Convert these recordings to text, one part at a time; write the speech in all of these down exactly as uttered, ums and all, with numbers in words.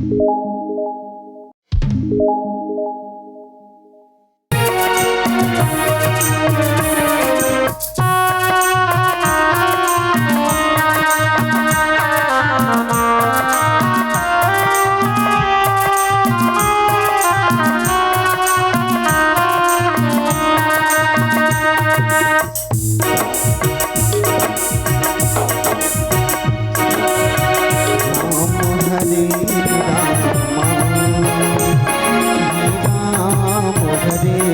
राम हरे राम, राम हरे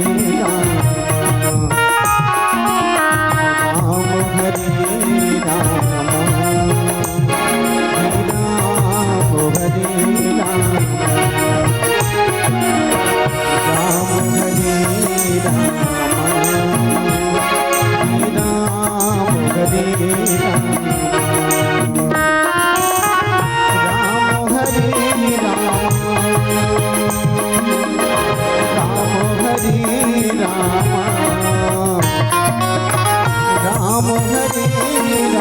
राम, राम हरे राम, राम हरे राम, राम हरे राम, राम हरे राम। राम हरे राम, राम हरे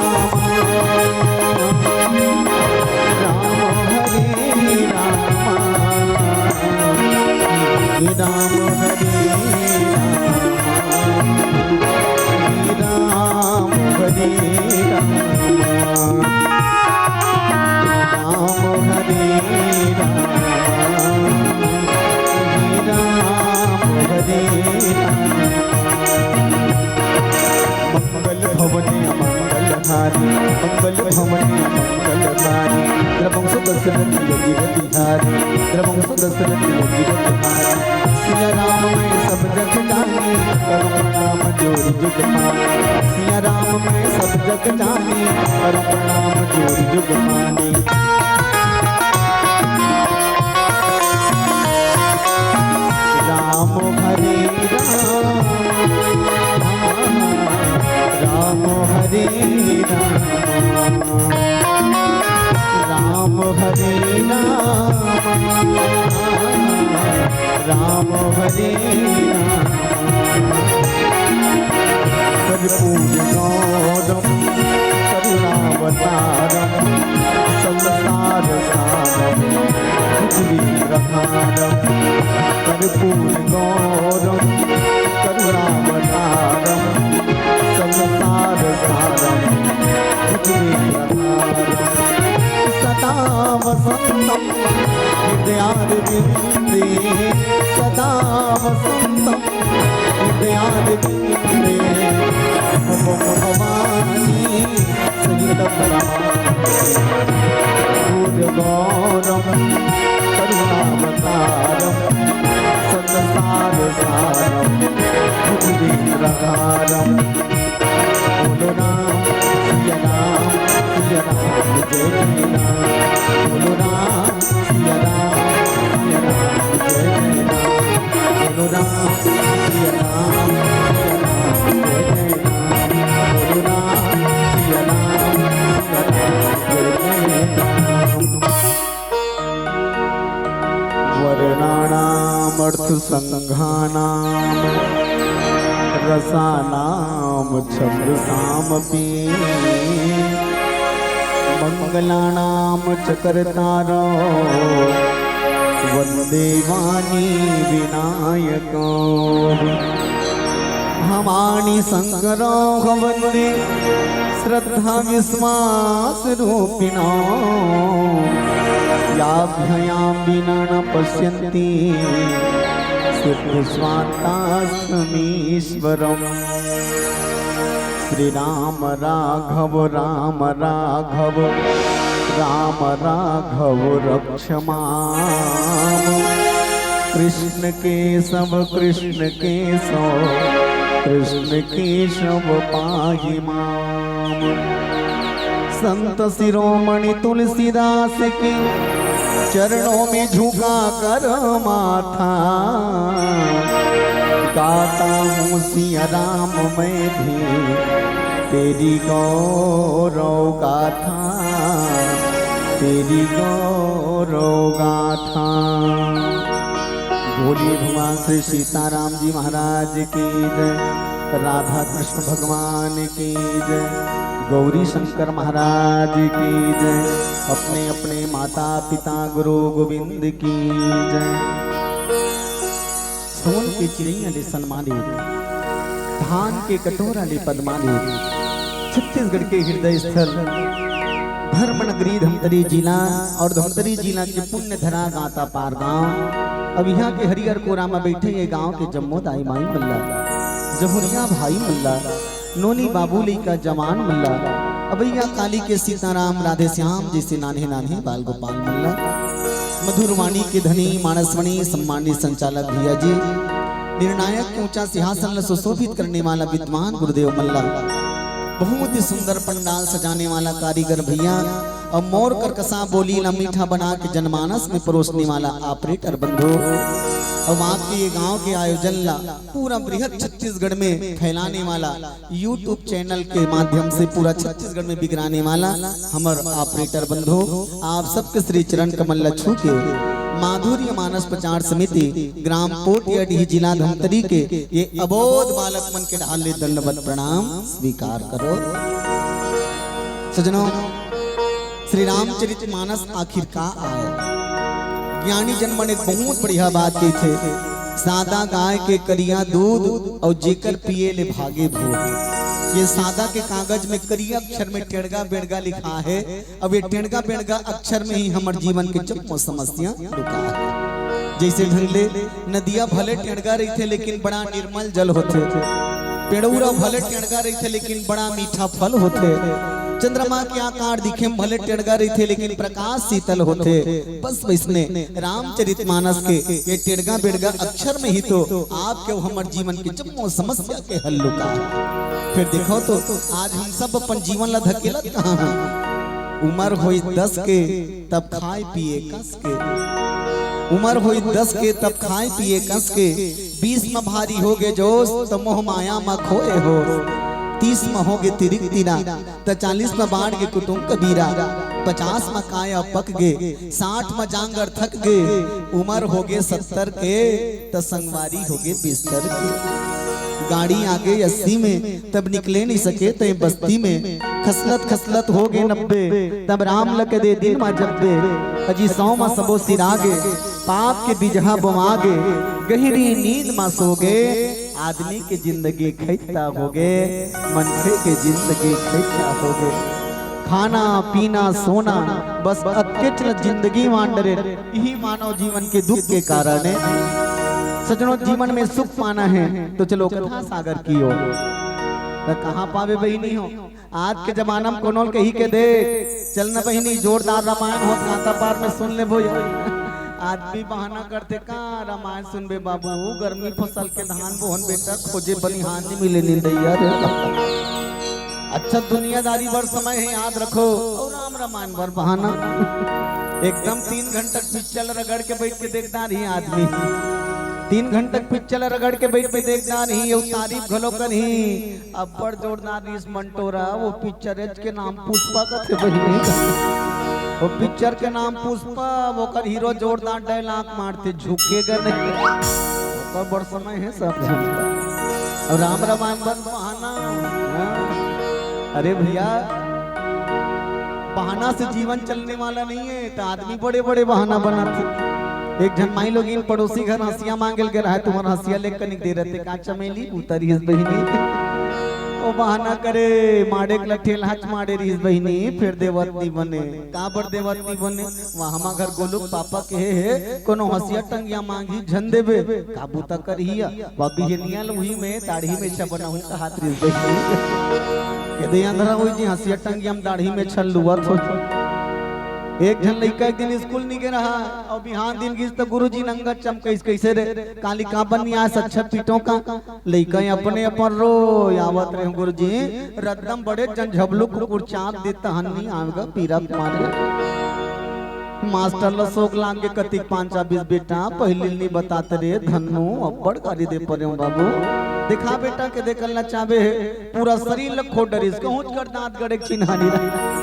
राम, राम हरे राम, राम हरे राम, राम हरे राम। राम हरे राम, राम हरे राम, राम हरे राम। मंगल भवने मंगल हारी, मंगल भवने मंगल हारी, रघुवंश दशरथ यदि बिहारी, रघुवंश दशरथ यदि बिहारी। सिया राम मैं सब जग जानी, करूँ प्रणाम जोरि जुग पानी। सिया राम मैं सब जग जानी, करूँ प्रणाम जोरि जुग पानी। राम हरे राम, राम हरे राम, राम हरे राम, राम हरे राम। कर्पूर गौरम करुणावतारम, संसार सारम भुजगेन्द्रहारम। कर्पूर गौरम करुणावतारम, संसार सारम भुजगेन्द्रहारम। सदा वसंतम हृदयारविंदे, सदा वसंतम हृदयारविंदे। भवम भवानी सहितं नमामि। कर्पूर गौरम करुणावतारम, संसार सारम भुजगेन्द्रहारम। बोलो राम सिया राम, सिया राम जय जय राम। बोलो राम सिया राम, सिया राम जय जय राम। बोलो राम सिया राम, सिया राम जय जय राम। बोलो राम सिया राम, सिया राम जय जय राम। वर्णानामर्थसंघानां रसानां छन्दसामपि। मङ्गलानां च कर्तारौ वन्दे वाणी विनायकौ। भवानी शंकरौ वन्दे श्रद्धा विश्वास रूपिणौ। याभ्ययां विना न पश्यन्ति सिद्ध स्वात्तास्तमीश्वरम्। श्री राम राघव, राम राघव, राम राघव रक्ष माम। कृष्ण केशव, कृष्ण केशव, कृष्ण केशव पाहि माम। संत शिरोमणि तुलसीदास के चरणों में झुका कर माथा, गाता हूँ सिया राम मैं भी तेरी गौरव गाथा, तेरी गौरव गाथा। बोलिए भगवान श्री सीताराम जी महाराज की जय, राधा कृष्ण भगवान की जय, गौरी शंकर महाराज की जय। अपने अपने माता पिता गुरु गोविंद की जय। सोन के चिड़ैया ले सन्मानित, धान के कटोरा ले पदमानित, छत्तीसगढ़ के हृदय स्थल धर्म नगरी धमतरी जिला और धमतरी जिला के पुण्य धरा गांता पार गांव। अब इहाँ के हरियर कोरा म बइठे ये गांव के जम्मो दाई माई मल्ला, जहुरिया भाई मल्ला, नोनी बाबू लइका जवान मल्ला, अबैया काली के सीताराम राधे श्याम जइसे नान्हे नान्हे बाल गोपाल मल्ला, मधुरवाणी के धनी मानसवाणी सम्मानित संचालक भैया जी, निर्णायक के ऊंचा सिंहासन ल सुशोभित करने वाला विद्वान गुरुदेव मल्ला, बहुत ही सुंदर पंडाल सजाने वाला कारीगर भैया, अउ मोर करकसा बोली ला मीठा बना के जनमानस में परोसने वाला ऑपरेटर बंधु, अउ आपके ये गांव के आयोजन ला पूरा बृहद छत्तीसगढ़ में फैलाने वाला YouTube चैनल के माध्यम से पूरा छत्तीसगढ़ में बिगराने वाला हमर ऑपरेटर बंधु, आप सबके श्री चरण कमल ला छू के माधुर्य मानस प्रचार समिति ग्राम पोटियाडीह जिला धमतरी के ये अबोध बालक मन के ढाल ले दंडवत प्रणाम स्वीकार करो। सजनों, श्री रामचरित मानस आखिर का आय? ज्ञानी जन मन एक बहुत बढ़िया बात कहिथे, सादा गाय के करिया दूध अउ जेकर पिए ले भागे भूत। ये सादा के कागज में करिया अक्षर में टेड़गा बेड़गा लिखा है। अब ये टेड़गा बेड़गा अक्षर में ही हमर जीवन के जम्मो समस्या लुका है। जइसे ढंग ले नदिया भले टेड़गा रहिथे लेकिन बड़ा निर्मल जल होथे, पेड़ौरा भले टेड़गा रहिथे लेकिन बड़ा मीठा फल होथे, चंद्रमा के आकार दिखे में भले टेड़गा रहिथे लेकिन प्रकाश शीतल होथे। बस वइसने रामचरित मानस के ये टेड़गा बेड़गा अक्षर में ही तो आपके अउ हमर जीवन के जम्मो समस्या के हल लुका है। फिर देखो तो आज हम सब अपन जीवन ला धकेलत कहाँ हन? उमर होई दस के तब खाए पिए कस के, उमर होई दस के तब खाए पिए कस के, बीस म भारी होगे जोश त मोह माया म खोए होश, तीस म होगे तिरिक तिरा त चालीस म बाढ़ गे कुटुम कबीरा, पचास म काया पक गे, साठ म जांगर थक गे, उमर होगे सत्तर के त संगवारी होगे बिस्तर के। गाड़ी आगे अस्सी में तब निकले नहीं सके तैं बस्ती में, खसलत खसलत होगे नब्बे तब राम ल के दे दिन मा जब्बे। अजी सौ मा सबो सिरागे, पाप के बिजहा बोआगे, गहिरी नींद मा सोगे। आदमी के जिंदगी खैता होगे, मनखे के जिंदगी खैता होगे। खाना पीना सोना बस अतकेच ल जिंदगी मान डरे, इही मानव जीवन के दुख के कारण है। सजनों, जीवन में सुख पाना है तो चलो कथा सागर की ओर। त कहाँ पावे बहिनी हो? आज के जमाना में कोनो ल कही के देख, चल न बहिनी, जोरदार रामायण होत गांता पार में सुन लेबो। आदमी बहाना करथे का, रामायण सुनबे बाबू, गर्मी फसल के धान बोहन बेटा, खोजे बनिहार नहीं मिले निंदैया रे। अच्छा दुनियादारी बर समय है, याद रखो, अउ राम रामायण बर बहाना। एकदम तीन घंटा पिक्चर रगड़ के बइठ के देखता नहीं आदमी, तीन घंटा पिक्चर रगड़ के बइठ के देखता नहीं, अउ तारीफ घलो करही। अब्बड़ जोरदार रिहिस मंटोरा, वो पिक्चर के नाम पुष्पा कथे बहिनी। वो पिक्चर के नाम पुष्पा, ओकर हीरो जोरदार डायलॉग मारथे, झुकेगा नहीं। ओकर बड़ समय है सब झन का। अउ राम रामायण बन बहाना। हाँ। अरे भैया, बहाना से जीवन चलने वाला नहीं है, त आदमी बड़े बड़े बहाना बनाथे। एक झन माईलोगिन पड़ोसी घर हंसिया मांगे ल गे रहय, तुम्हर हंसिया ले कनिक दे रहते का चमेली उतरिस बहिनी। ओ बहाना करे, माड़े के लठेल हच माड़े रिहिस बहिनी, फेर देवत नी बने। काबर देवत नी बने? वहाँ हमर घर गोलू के पापा कहे हे, कोनो हंसिया टंगिया मांगही झन देबे, का बूता करही या? वा बिहनिया ल उही में दाढ़ी मेछा बनाहूं कहात रिहिस बहिनी। कहि दे अंधरा होही जी, हंसिया टंगिया में दाढ़ी मेछा लुवत हो। एक झन लइका एक दिन स्कूल नी गे रहा, अउ बिहान दिन गिस त गुरुजी नंगत चमकइस, कइसे रे? काली का बन नी आस, अच्छा पीटों का? लइका अपने अपन रो आवत रहे, गुरुजी रद्दम बड़े जन झबलू कुकुर चाप दे तहन नी आवेगा पीरा मारे। मास्टर ल सोक लाग गे कतिक पांचा बीस बेटा, पहिली ल नी बतात रे धन्नू, अब्बड़ गारी दे परे हूं बाबू। देखा बेटा के देखल न चाबे हे, पूरा शरीर ल खोट डरिस, कहूंच कर दांत गड़े के चिन्हानी रहे।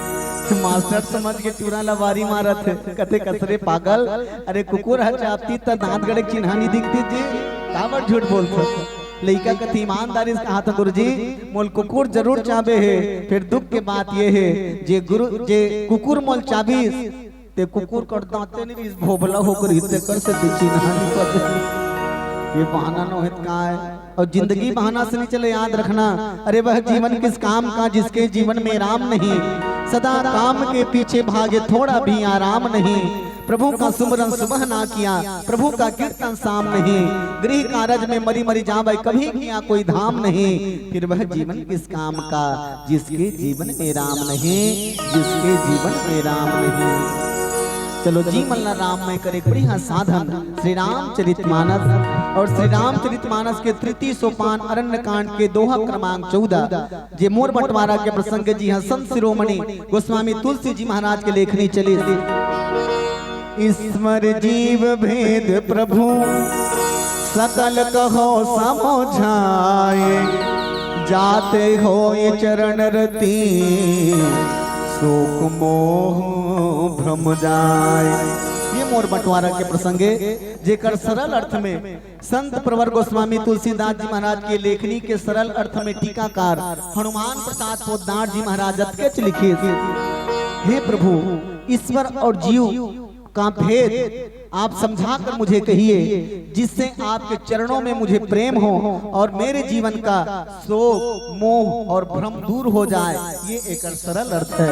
मास्टर समझ के टूरा ल बारी मारत हे, कथे कस रे पागल, अरे कुकुर ह चापती त दांत गड़े के चिन्हानी दिखती जी, काबर झूठ बोलथो? लइका कथे, "ईमानदारी से कहा था गुरुजी, मोल कुकुर जरूर चाबे हे।" फिर दुख के बात ये हे, जे गुरु, जे कुकुर मोल चाबिस, ते कुकुर कर दांते नहीं, इस भोभला होकर हित कर से चिन्हा नहीं पड़े। ये बहाना नोहे त काय? और जिंदगी बहाना से नहीं चले, याद रखना। अरे, वह जीवन किस काम का जिसके जीवन में राम नहीं। सदा काम के पीछे भागे, थोड़ा भी आराम नहीं। प्रभु का सुमरन सुबह ना किया, प्रभु का कीर्तन शाम नहीं। गृह कारज में मरी मरी जावे, कभी किया कोई धाम नहीं। फिर वह जीवन किस काम का जिसके जीवन में राम नहीं, जिसके जीवन में राम नहीं। चलो, जीवन ला राममय करे एक बढ़िया साधन श्री रामचरित मानस। और श्री रामचरित मानस के तृतीय सोपान अरण्य कांड के दोहा क्रमांक चौदह, जे मोर बंटवारा के प्रसंग जी हाँ संत शिरोमणि गोस्वामी तुलसी जी महाराज के लेखनी चलिस। ईश्वर जीव भेद प्रभु सकल कहो समझाए, जाते होय चरण रति शोक मोह भ्रम जाए। ये मोर बंटवारा के प्रसंगे, जेकर सरल अर्थ में संत प्रवर गोस्वामी तुलसीदास जी महाराज के लेखनी के सरल अर्थ में टीकाकार हनुमान प्रसाद पोद्दार जी महाराज अतकेच लिखिस, हे प्रभु, ईश्वर और जीव का भेद आप समझा कर मुझे कहिए, जिससे आपके चरणों में मुझे प्रेम हो और मेरे जीवन का शोक, मोह और भ्रम दूर हो जाए। ये एकर सरल अर्थ है।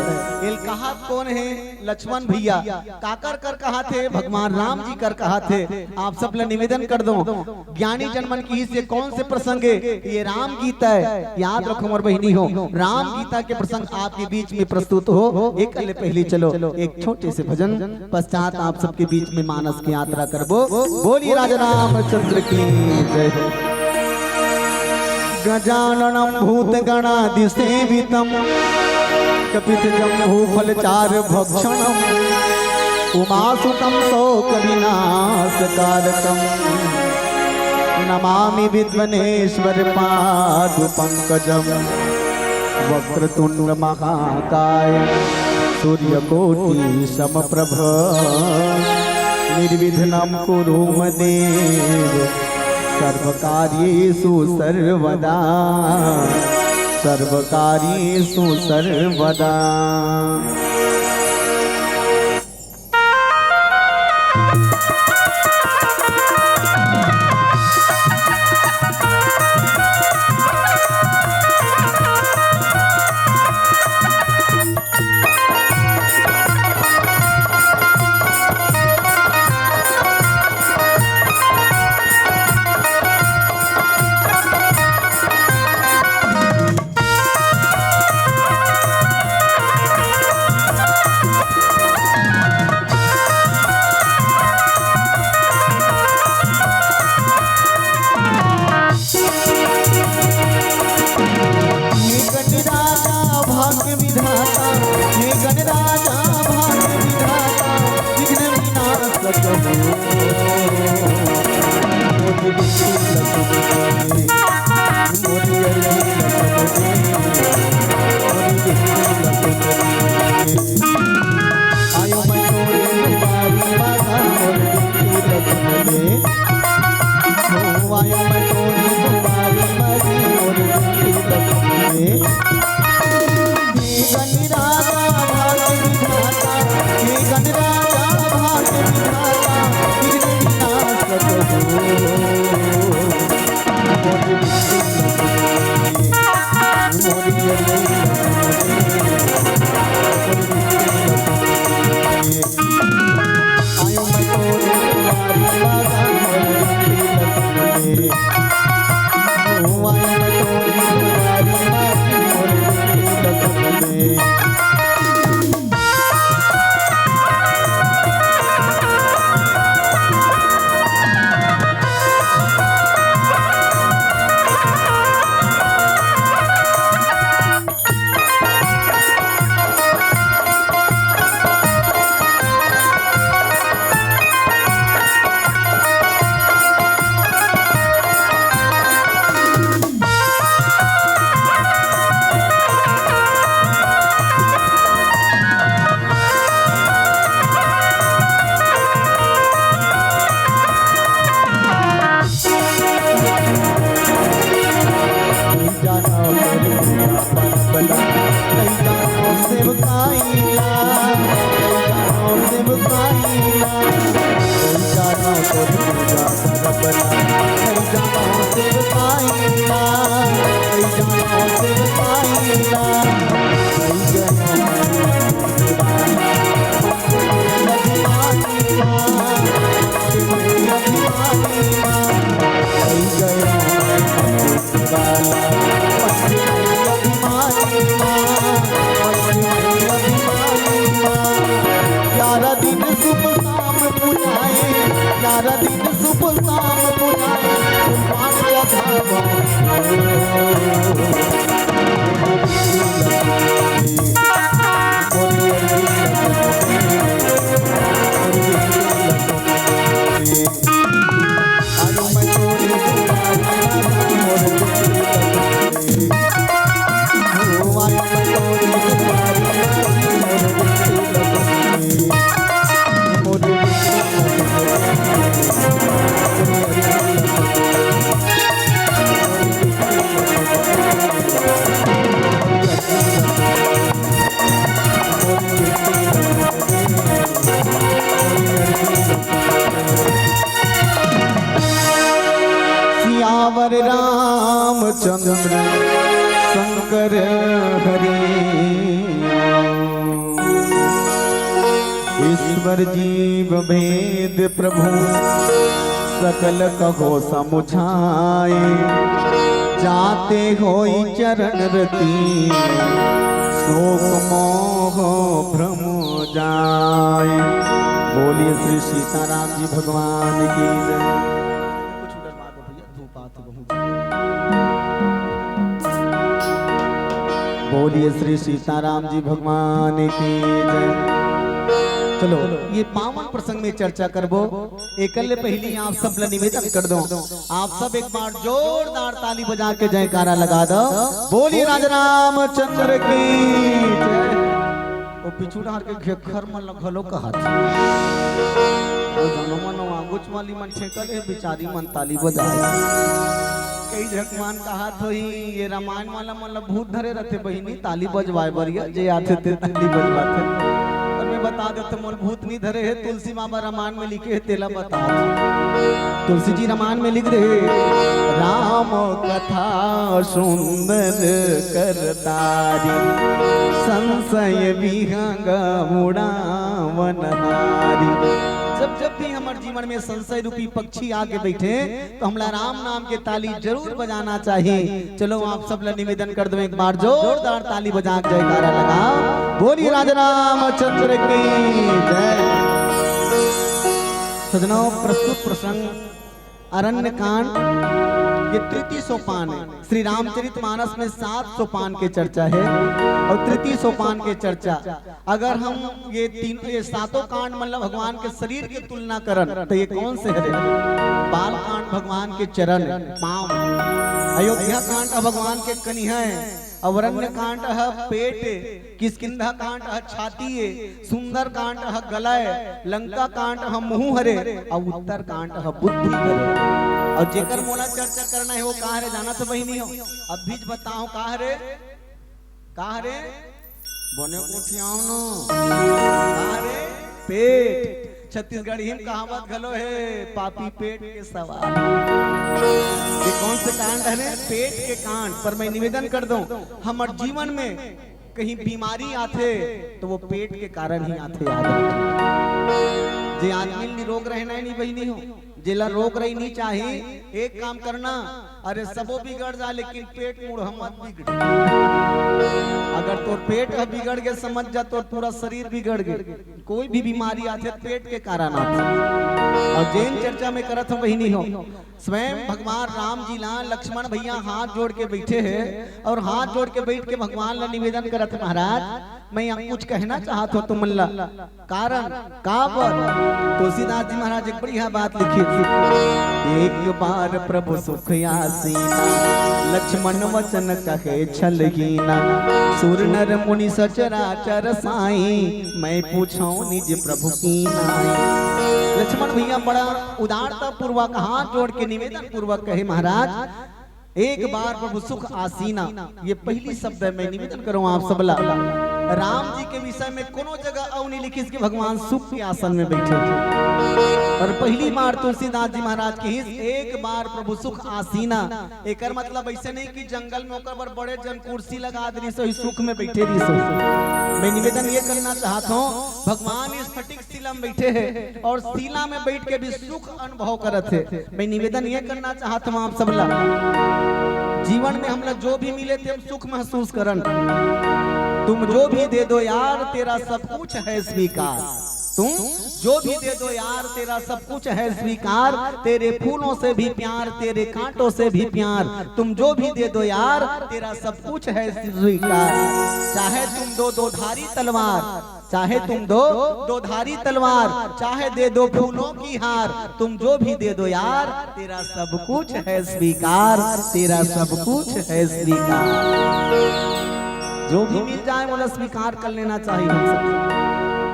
एल कहात कोन हे? लक्ष्मण भैया। काकर कर कहात हे? भगवान राम जी कर कहात हे। आप सब ला निवेदन कर दो, ज्ञानी जन मन की से कौन से प्रसंग हे? ये राम गीता है, याद रखो मोर बहिनी हो, राम गीता के प्रसंग आपके बीच में प्रस्तुत हो। एक ले पहले चलो एक छोटे से भजन, पश्चात आप सबके बीच में मानस की यात्रा करबो। बोलिए राजा रामचंद्र की जय। गजाननं भूतगणादिसेवितं कपितजम्बूफलचारुभक्षणं उमासुतं शोकविनाशकारकं नमामि विघ्नेश्वरपादपङ्कजं। वक्रतुण्ड महाकाय सूर्यकोटि समप्रभ निर्विघ्नं कुरु मदेव सर्वकार्येषु सर्वदा सर्वकार्येषु सर्वदा। हे गणराजा भाग्य विधाता, हे गणराजा भाग्य विधाता, विघ्न विनाशक हो। मोर बिनती लखन दे, मोर अर्जी लखन दे, मोर बिनती लखन दे। आयो मैं तोरी दुआरी बाबा, मोर बिनती लखन दे। हो आयो मैं तोरी दुआरी बाबा, मोर बिनती लखन दे। हे गणराजा भाग्य विधाता, हे गणराजा भाग्य विधाता, विघ्न विनाशक हो। ग्यारह दिन सुबह शाम पुजाए, ग्यारह दिन सुबह शाम पुजाए, पाठ लगावा। सियावर रामचंद्र शंकर हरि। ईश्वर जीव भेद प्रभु सकल कहो समुझाए। जाते होई चरण रति शोक मोह भ्रम जाए। बोलिए श्री सीताराम जी भगवान की जय। कुछ उधर मार दो भैया, धूप आती बहुत। बोलिए श्री सीताराम जी भगवान की जय। चलो, ये पावन प्रसंग में चर्चा करबो। एकले पहली आप सब ला निवेदन कर दो, आप सब एक बार जोरदार ताली बजा के जयकारा लगा दो। बोलिए राजा रामचंद्र की जय। ओ पिछू डहर के घेखर मन ल घलो कहत हे। ओ जनो मन आगुच वाली मन ठेका ले बिचारी मन ताली बजाए। कई झक मन कहत होही, ये रामायण वाला मन ल भूत धरे रथे बहिनी, ताली बजवाए बर या जे आथे ते ताली बजवाथे। पर मैं बता देथों, मोल भूत नहीं धरे हे, तुलसी माँ रामायण में लिखे हे, तेला बता दे। तुलसी जी रामायण में लिख रहे, राम कथा सुंदर करतारी, संशय विहंग उड़ावन हारी। जब जब भी हमारे जीवन में संशय रूपी पक्षी आके बैठे, तो हमला राम नाम के ताली जरूर बजाना चाहिए। चलो, आप सब ला निवेदन कर दो, एक बार जोरदार ताली बजा के जयकारा लगा। बोलिए राजा रामचंद्र की जय। सजनों, प्रस्तुत प्रसंग अरण्य कांड के तृतीय सोपान है। श्री रामचरित मानस में सात सोपान के चर्चा है और तृतीय सोपान के चर्चा, अगर हम ये तीन, ये सातों कांड मतलब भगवान के शरीर के तुलना करन, तो ये कौन से हरे? बाल कांड भगवान के चरण, पाँव, अयोध्या कांड भगवान के कनिहा, अरण्य कांड ह पेट, किष्किंधा कांड ह छाती, सुंदर कांड ह गला, लंका कांड ह मुंह हरे, और उत्तर कांड ह बुद्धि हरे। और जेकर मोला चर्चा करना है वो कहाँ रे, जाना तो बहिनी हो, अभी बताओ कहाँ रे, कहाँ रे? बने गोठियाओ न। का रे? पेट। छत्तीसगढ़ी में कहावत घलो है, पापी पेट के सवाल। ये कौन से कांड है रे? पेट के कांड। पर मैं निवेदन कर दूं, हमर जीवन में कहीं बीमारी आथे, तो वो पेट के कारण ही आथे, याद रखना। जे आदमी निरोग रहना है, नहीं बहिनी हो, जेला रोग रही नहीं चाही, एक काम करना, अरे सबो बिगड़ जा, लेकिन पेट मुड़ह मत बिगड़े। अगर तोर पेट ह बिगड़ गए, समझ जा तोर पूरा शरीर बिगड़ गए। कोई भी बीमारी आथे, पेट के कारण आथे। और जेन चर्चा में करत हो बहिनी हो, स्वयं भगवान राम जी ला लक्ष्मण भैया हाथ जोड़ के बैठे हैं और हाथ जोड़ के बैठ के भगवान ला निवेदन करत, महाराज, मैं यहाँ कुछ कहना चाहत हो तुमन ला। कारण काबर? तुलसीदास जी महाराज एक बढ़िया बात लिखिस, एक बार प्रभु सुख आसीना, लक्ष्मण वचन कहे छल हीना, सुर नर मुनि सचराचर साई, मैं पूछो निज प्रभु की नाई। लक्ष्मण भैया बड़ा उदारता पूर्वक हाथ जोड़ के निवेदन पूर्वक कहे, महाराज, एक बार प्रभु सुख आसीना, ये पहली शब्द है, मैं निवेदन करूं आप सबला। राम जी के विषय में कोनो जगह अउ नहीं लिखिस कि भगवान सुख के आसन में बैठे। और पहली बार तुलसीदास जी महाराज कहिस, एक बार प्रभु सुख आसीना। एकर मतलब ऐसे नहीं कि जंगल में ओकर बर बड़े जन कुर्सी लगा दे रहिस होही, सुख में बैठे रहिस होही। मैं निवेदन ये करना चाहत हूँ, भगवान स्फटिक शिला में बैठे हैं और शिला में बैठ के भी सुख अनुभव करत हे। मैं निवेदन ये करना चाहत हूँ आप सब ला, जीवन में हमला जो भी मिले थे, हम सुख महसूस करन। तुम जो भी दे दो यार, तेरा सब कुछ है स्वीकार। तुम जो भी दे दो यार, तेरा सब कुछ है स्वीकार। तेरे फूलों से भी प्यार, तेरे कांटों से भी प्यार। तुम जो भी दे दो यार, तेरा सब कुछ है स्वीकार। चाहे तुम दो दो धारी तलवार, चाहे तुम दो दो धारी तलवार, चाहे दे दो फूलों की हार, तुम जो भी दे दो यार, तेरा सब कुछ है स्वीकार, तेरा सब कुछ है स्वीकार। जो भी मिल जाए, मोला स्वीकार कर लेना चाहिए हम सब।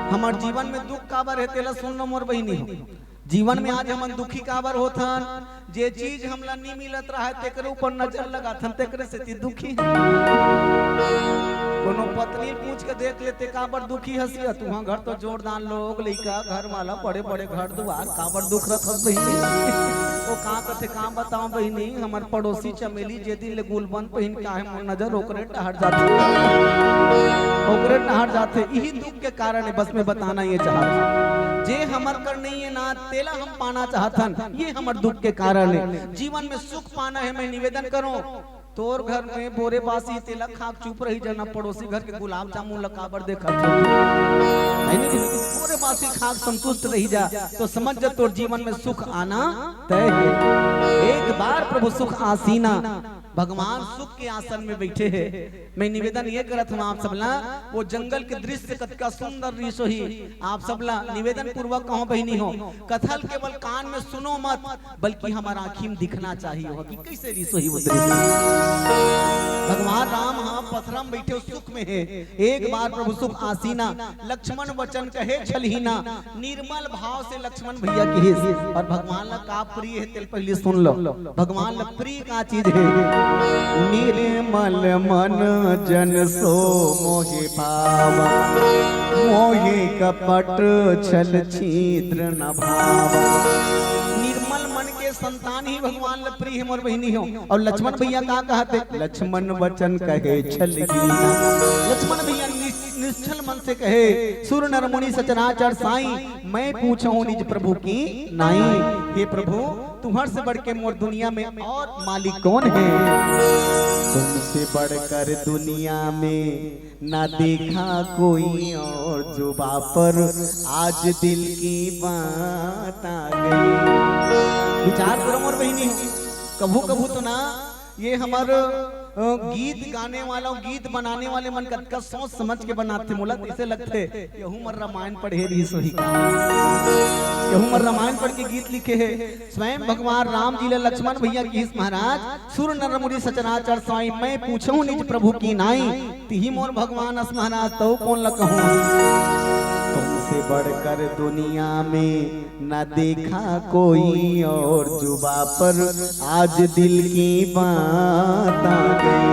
हमार जीवन में दुख काबर है, तेला सुन लो मोर बहिनी हो। जीवन में आज हमन दुखी काबर होथन? जे चीज हमला नी मिलत रहे, तेकरे ऊपर नजर लगाथन, तेकरे सेती दुखी हन। कोनो पत्नी पूछ के देख लेते, काबर दुखी हस? तुहां घर तो जोरदार लोग, लइका, घर वाला, बड़े बड़े घर दुआर, काबर दुख रखत बहिनी? वो का कथे, का बताओ बहिनी, हमर पड़ोसी चमेली जे दिन ले गुलबंद पहिन के आहे, मोर नजर ओकरे डहर जाथे, ओकरे डहर जाथे। यही दुख के कारण है, बस मैं बताना ये चाहत हूँ। जे हमर कर नहीं है ना, तेला हम पाना चाहत हन, ये हमर दुख के कारण है। जीवन में सुख पाना है, मैं निवेदन करूं, तोर घर में बोरे बासी, तेला खाक चुप रही जाना, पड़ोसी घर के गुलाब जामुन ला काबर देखत हो? है नहीं? बोरे बासी खाक संतुष्ट रही जा, तो समझ जा, तोर जीवन में सुख आना तय है। एक बार प्रभु सुख आसीना, भगवान सुख के आसन में बैठे हैं। मैं निवेदन ये करत हूँ आप सबला, वो जंगल के दृश्य कतका सुंदर रिहिस होही। आप सबला निवेदन पूर्वक कहूँ बहिनी हो, कथा ल केवल कान में सुनो मत, बल्कि हमर आँखी में दिखना चाहिए हो कि कैसे रिहिस होही वो दृश्य। भगवान राम हाँ पथरा में बैठे हो, सुख में है। एक बार प्रभु सुख आसीना, लक्ष्मण वचन कहे छलहीना। निर्मल भाव से लक्ष्मण भैया किहिस। और भगवान ला का प्रिय है, तेल पहले सुन लो। भगवान ला प्रिय का चीज है? निर्मल मन जन सो मोहि पावा, मोहि कपट छल छिद्र न भावा। निर्मल मन के संतान ही भगवान ला प्रिय है, मोर बहिनी हो। और लक्ष्मण भैया का कहते? लक्ष्मण वचन कहे छलहीना। लक्ष्मण भैया नि-, निश्छल मन से कहे, सुर नर मुनि सचराचर साईं, मैं पूछहूँ निज प्रभु की नाई। हे प्रभु, तुम्हार से बढ़ के मोर दुनिया में और मालिक कौन है? तुमसे बढ़कर दुनिया में ना देखा कोई और जुबा पर आज दिल की बात आ गई। विचार करो मोर बहिनी हो, कभू कभू तो ना ये हमर, अ, गीत गाने वाला, गीत बनाने वाले मन कतका सोच समझ के बनाथे। मोला तइसे लगथे, यहू मन रामायण पढ़े रहिस होही का? यहू मन रामायण पढ़ के गीत लिखे हे। स्वयं भगवान राम जी ला लक्ष्मण भैया किहिस महाराज, सुर नर मुनि सचराचर साईं, मैं पूछहूँ निज प्रभु की नाई। तिही मोर भगवान अस महाराज, तउ कोन ला कहूँ? तुमसे बढ़कर दुनिया में न देखा कोई और जुबा पर आज दिल की बात आ गई।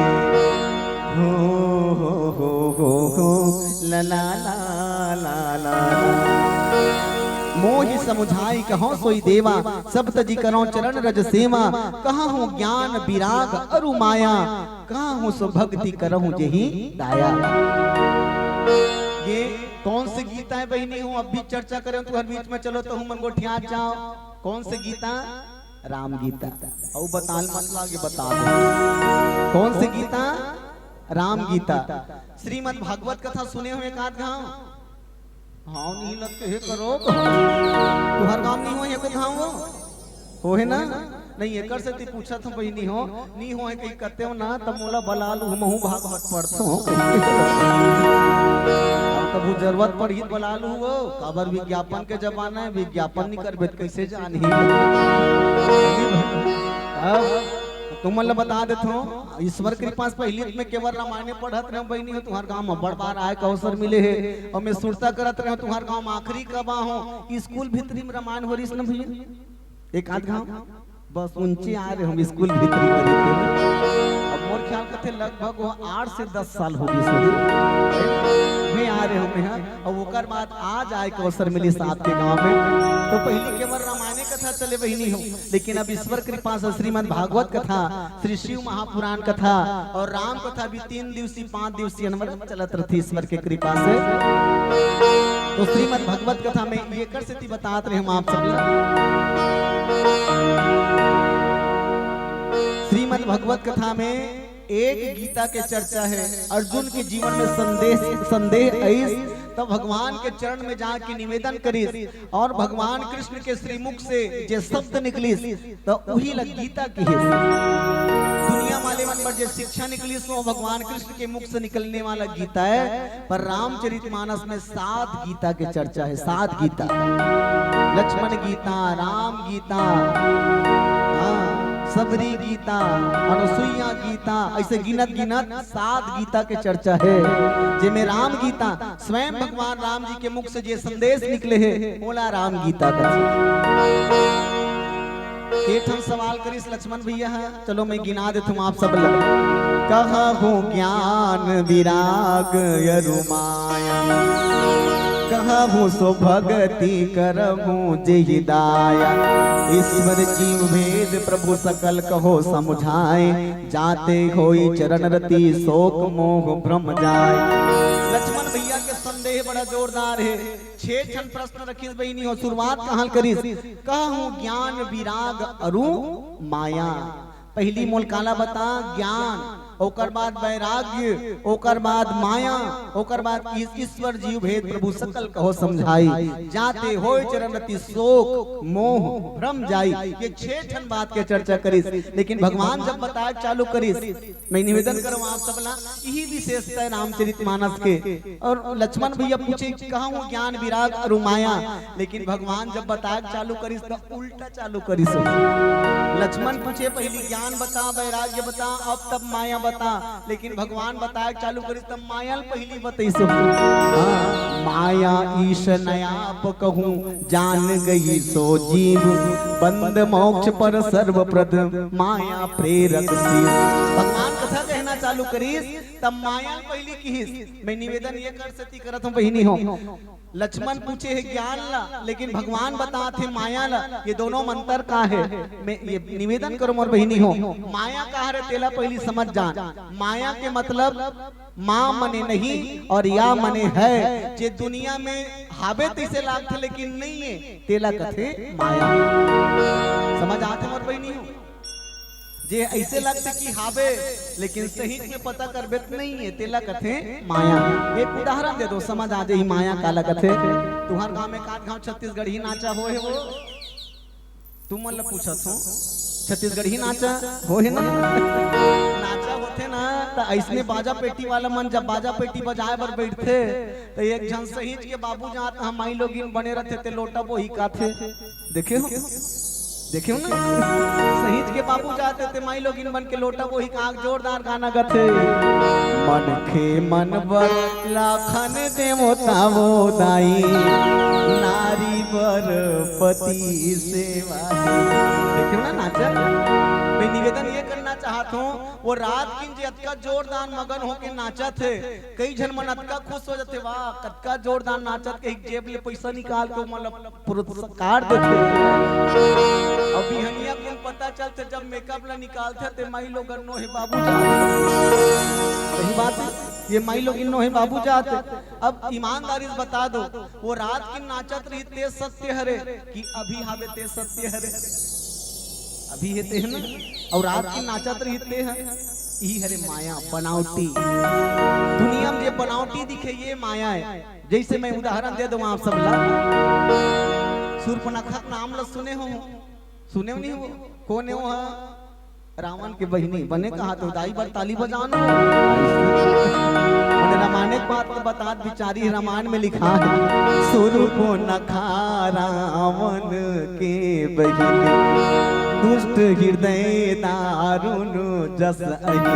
हो, हो, हो, हो, हो, ला, ला, ला, ला, ला, ला। मोहि समुझाई कहो सोई देवा, सब तजी करो चरण रज सेवा। कहाँ हो ज्ञान विराग अरु माया, कहाँ हो सो भक्ति करहु जेहि दाया। ये कौन से गीता है बहिनी हो? अब भी चर्चा करें तो हर बीच में चलो तो हम मन गोठियात जाओ। कौन से गीता? राम गीता। अउ बताल मत लागे, बता दो। कौन से गीता? राम गीता। श्रीमद् भागवत कथा सुने हो एक आध घाव? हाँ, नहीं लग के हे करो। तुहर गाँव नहीं हो एको घाव हो? हो हे ना? नहीं, एकर सेती पूछत हूँ बहिनी हो, नहीं हो हे कहीं कते हो ना, तब मोला बला लू, महू भागवत पढ़त हूँ। अब कभू जरूरत पड़ही त बला लू हो, काबर विज्ञापन के जमाना है, विज्ञापन नहीं करबे त कैसे जानही? अब तुमन ला बता देत हूँ, ईश्वर कृपा से पहिली त मैं केवल रामायणे पढ़त रहेंव बहिनी हो, तुहर गाँव में बड़ बार आए के अवसर मिले हे, अउ मैं सुरता करत रहेंव तुहर गाँव में आखिरी कब आहों, स्कूल भीतरी में रामायण हो रहिस न भैया, एक आध घाव, बस उंचे आए रहे हम स्कूल भीतरी में। अब मोर ख्याल कथे लगभग वो आठ से दस साल हो गइस होही। मैं आ रहे हूँ मैं, हाँ। अउ ओकर बाद आज आए के अवसर मिलिस आपके गांव में। तो पहिली केवल रामायणे कथा चले बहिनी हो, लेकिन अब ईश्वर कृपा से श्रीमद् भागवत कथा, श्री शिव महापुराण कथा अउ राम कथा भी तीन दिवसीय, पांच दिवसीय अनवरत चलत रहिथे ईश्वर के कृपा से। तो श्रीमद् भगवत कथा में एकर सेती बतात रहे हम आप सब ला। श्रीमद् भगवत कथा में एक गीता के चर्चा हे। अर्जुन के जीवन में संदेह, संदेह आइस, तब भगवान के चरण में जाके निवेदन करिस अउ भगवान कृष्ण के श्रीमुख से जे शब्द निकलिस, त उही ला गीता किहिस। दुनिया वाले मन बर जे शिक्षा निकलिस, वो भगवान कृष्ण के मुख से निकलने वाला गीता हे। पर रामचरितमानस में सात गीता के चर्चा हे, सात गीता। लक्ष्मण गीता, राम गीता, हाँ, सबरी गीता, अनसुईया गीता, अइसे गिनत गिनत सात गीता के चर्चा हे, जेमे राम गीता, स्वयं भगवान राम जी के मुख से जे संदेश निकले हे, ओला राम गीता कथे। के ठन सवाल करिस लक्ष्मण भैया ह, चलो मैं गिना देथूं आप सब ला। कहहूँ ज्ञान विराग अरु माया, कहहूँ सो भगति करहूँ जेहि दाया। ईश्वर जीव भेद प्रभु सकल कहो समुझाए, जाते होई चरण रति सोक मोह भ्रम जाए। लक्ष्मण भैया के संदेह बड़ा जोरदार हे। छह ठन प्रश्न रखिस बहिनी हो, शुरुआत कहाँ करिस? कहहूँ ज्ञान विराग अरु माया। पहिली मोल काला बता, ज्ञान, ओकर बाद वैराग्य, ओकर बाद माया, ओकर बाद ईस-, ईश्वर जीव भेद प्रभु सकल कहो समझाई, जाते होय चरण रति सोक मोह भ्रम जाई। ये छह ठन बात के चर्चा करिस, लेकिन भगवान जब बताए चालू करिस, मैं निवेदन करूँ आप सबला, यही विशेषता है रामचरित मानस के। अउ लक्ष्मण भैया पूछे, कहहूँ ज्ञान विराग अरु माया, लेकिन भगवान जब बताए चालू करिस त उल्टा चालू करिस। लक्ष्मण पूछे, पहिली ज्ञान बता, वैराग्य बता, अब तब माया बता, लेकिन भगवान बताए चालू करिस त माया ल पहिली बतइस। हाँ, माया ईश नयाप कहूँ, जान गई सो जीव, बंद मोक्ष पर सर्वप्रद, माया प्रेरक शिव। भगवान कथा कहना चालू करिस, तब माया ल पहिली किहिस। मैं निवेदन ये कर सेती करत हूँ बहिनी हो, लक्ष्मण पूछे हे ज्ञान ला, लेकिन भगवान बतात हे माया ला। ये दोनों में अंतर का हे? मैं ये निवेदन करूँ मोर बहिनी हो, माया का हरे तेला पहिली समझ जान। माया के मतलब मा मने नहीं अउ या मने है, जे दुनिया में हाबे तइसे लागथे लेकिन नइ हे, तेला कथे माया। समझ आथे मोर बहिनी हो? जे अइसे लगथे कि हाबे, लेकिन सही में पता करबे त नइ हे, तेला कथे माया। एक उदाहरण दे दो, समझ आ जाही माया काला कथे। तुहर गांव में एकाध घांव छत्तीसगढ़ी नाचा होय हे वो? तुमन ला पूछत हूँ, छत्तीसगढ़ी नाचा होय हे ना? नाचा होथे ना, त अइसने बाजा पेटी वाला मन जब बाजा पेटी बजाए बर बइठथे, त एक झन सहींच के बाबू जात ह, माईलोगिन बने रथे, ते लोटा बोही काथे। देखे हो? देखे हो ना? सहींच के बाबू जात हे, ते माईलोगिन बन के लोटा बोही का जोरदार गाना गाथे। मनखे मन बर लाखन देवता वो दाई, नारी बर पति सेवा हे। देखे हो ना नाचा? मैं निवेदन ये करना चाहत हूँ, वो रात किन जे अतका जोरदार मगन होके नाचत हे, कई झन मन अतका खुश हो जाथे, वाह, कतका जोरदार नाचत, कहिके जेब ले पइसा निकाल के ओमन ल पुरस्कार देथे। अउ बिहनिया कुन पता चलथे, जब मेकअप ल निकालथे, ते माईलोगन नोहे बाबू जात। सही बात हे, ये माईलोगिन नोहे बाबू जात। अब ईमानदारी से बता दो, वो रात किन नाचत रहिस ते सत्य हरे कि अभी हाबे ते सत्य हरे? अभी हे ते हे ना, अउ रात किन नाचत रहिस ते ह, इही हरे माया, बनावटी। दुनिया में जे बनावटी दिखे, ये माया हे। जइसे मैं उदाहरण दे दूं आप सब ला, सूर्पनखा के नाम ला सुने हो, सुने हो नहीं हो? कोन हे वो? रावण के बहिनी। बने कहा तो दाई बर ताली बजानो। मने रामायण के बात के बतात बिचारी, रामायण में लिखा हे, सूर्पनखा रावण के बहिनी, दुष्ट हृदय दारुण जस अहिनी।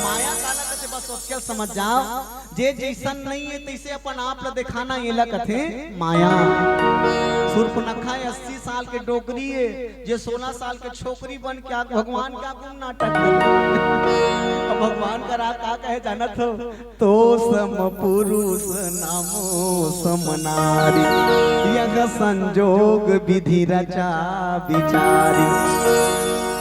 माया काला कथे बस ओतके समझ जाव। जे जइसन नइ हे, तइसे अपन आप ल देखाना, एला कथे माया। सूर्पनखा अस्सी साल के डोकरी हे, जे सोलह साल के छोकरी बन के आ भगवान के आगू म नाटक करे। अब भगवान करा का कहे जानत हो? "तो सम पुरुष नामो सम नारी, यह संजोग विधि रचा विचारी।"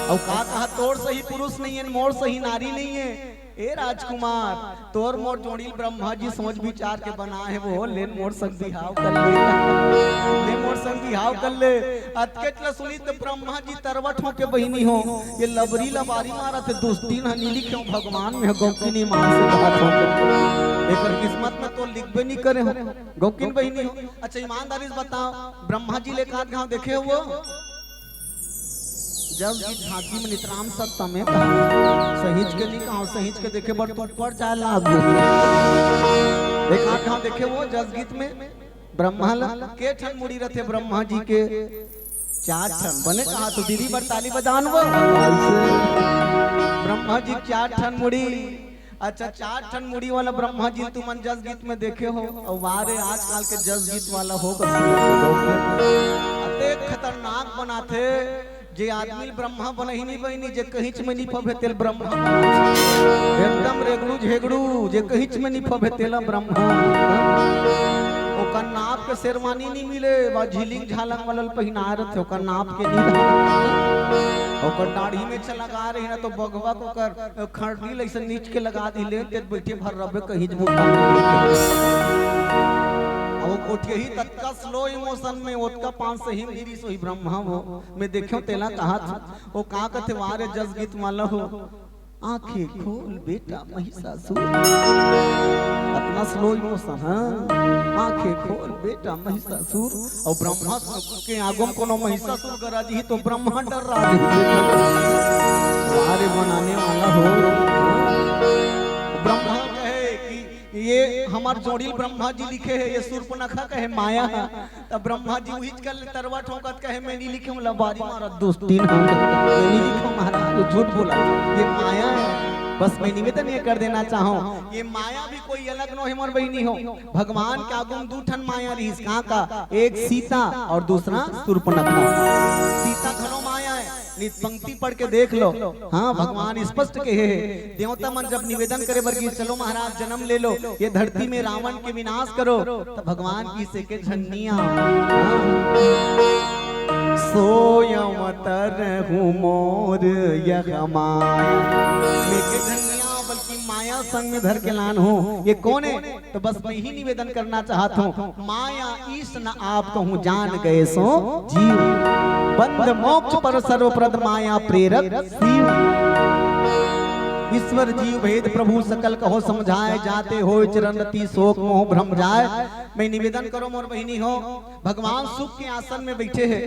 अउ का कहा, "तोर सही पुरुष नइ हे, मोर सही नारी नइ हे।" ए राजकुमार, तोर मोर जोड़ी ल ब्रह्मा जी सोच विचार के बनाए हे, वो ले मोर संग बिहाव कर ले, ले मोर संग बिहाव कर ले। अतकेच ल सुनी त ब्रह्मा जी तरवट होके बहिनी हो, ये लबरी लबारी मारत हे, दुस्तीन ह नी लिखे हो भगवान में, गौकिनी माँ से बात हो। एकर किस्मत में तो लिखबे नी करे हो, गौकिन बहिनी हो। अच्छा, ईमानदारी से बताओ, ब्रह्मा जी ले एकाध घाव देखे हो? जस गीत झांकी में नितराम सत्ता में कहा, सहिंच के नी कहा, सहिंच के देखे बर तो ऊपर जाए लागू। एकाध घाव देखे हो जस गीत में ब्रह्मा ल के ठन मुड़ी रथे ब्रह्मा जी के? चार ठन। बने कहा तो दीदी बर ताली बजान वो। ब्रह्मा जी चार ठन मुड़ी। अच्छा, चार ठन मुड़ी वाला ब्रह्मा जी ल तुमन जस गीत में देखे हो? अउ वाह रे, आजकल के जस गीत वाला हो बस। अतेक खतरनाक बनाथे, जे आदमी ल ब्रह्मा बनही नी बहिनी, जे कहींच में नी फबे तेल ब्रह्मा। एकदम रेगड़ू झेगड़ू, जे कहींच में नी फबे तेला ब्रह्मा। ओकर नाप के शेरवानी नी मिले, वा झिलिंग झालंग वाला ल पहिनाए रथे, ओकर नाप के नी रहे। ओकर दाढ़ी में छलगा रही ना तो बगवा को कर खड़नी लइसन नीच के लगा दिले, ते बइठे भर रबे कहीं जबूता। अब वो कोठियही ततका slow emotion में ओतका पाँच सौ हिम गिरी सोही ब्रह्मा वो। मैं देख्यो तेला कहा था, वो का कथे वारे जस गीत माला हो, "आंखें खोल बेटा महिषासुर।" अतना slow emotion, हाँ? "आंखें खोल बेटा महिषासुर।" अउ ब्रह्मा के आगू म कोनो महिषासुर गरजही तो ब्रह्मा डर्रा जही। वारे बनाने वाला हो। ब्रह्मा कहे कि ये हमर जोड़ी ब्रह्मा जी लिखे हे, ये सूर्पनखा कहे माया हे। तब ब्रह्मा जी उहिच कर ले तरवा ठोंकत कहे, "मैं नी लिखे हूँ, लबारी मारत दुस्तीन हे। मैं नी लिखे हूँ महाराज, वो झूठ बोला। ये माया हे।" बस मैं निवेदन ये कर देना चाहूँ, ये माया भी कोई अलग नो हे मोर बहिनी हो। भगवान के आगू म दू ठन माया रहिस, का का? एक सीता अउ दूसरा सूर्पनखा। सीता घलो माया हे, नित पंक्ति पढ़ के देख लो। हाँ, भगवान स्पष्ट कहे हे, देवता मन जब निवेदन करे बर गिस, "चलो महाराज, जन्म ले लो, ये धरती में रावण के विनाश करो," तो भगवान कहिस, "एके झन नी आंव।" हाँ। "सोयम तरहु मोर यह माया।" मैं एके झन नी आंव, बल्कि माया संग में धर के लान हूँ। ये कोन हे? तो बस मैं ही निवेदन करना चाहत हूँ, माया ईश न आप कहूँ जान गए सो जीव, बंध मोक्ष पर सर्वप्रद माया प्रेरक शिव। ईश्वर जीव भेद प्रभु सकल कहो समझाए, जाते होय चरण रति शोक मोह भ्रम जाए। मैं निवेदन करो मोर बहिनी हो, भगवान सुख के आसन में बइठे हे,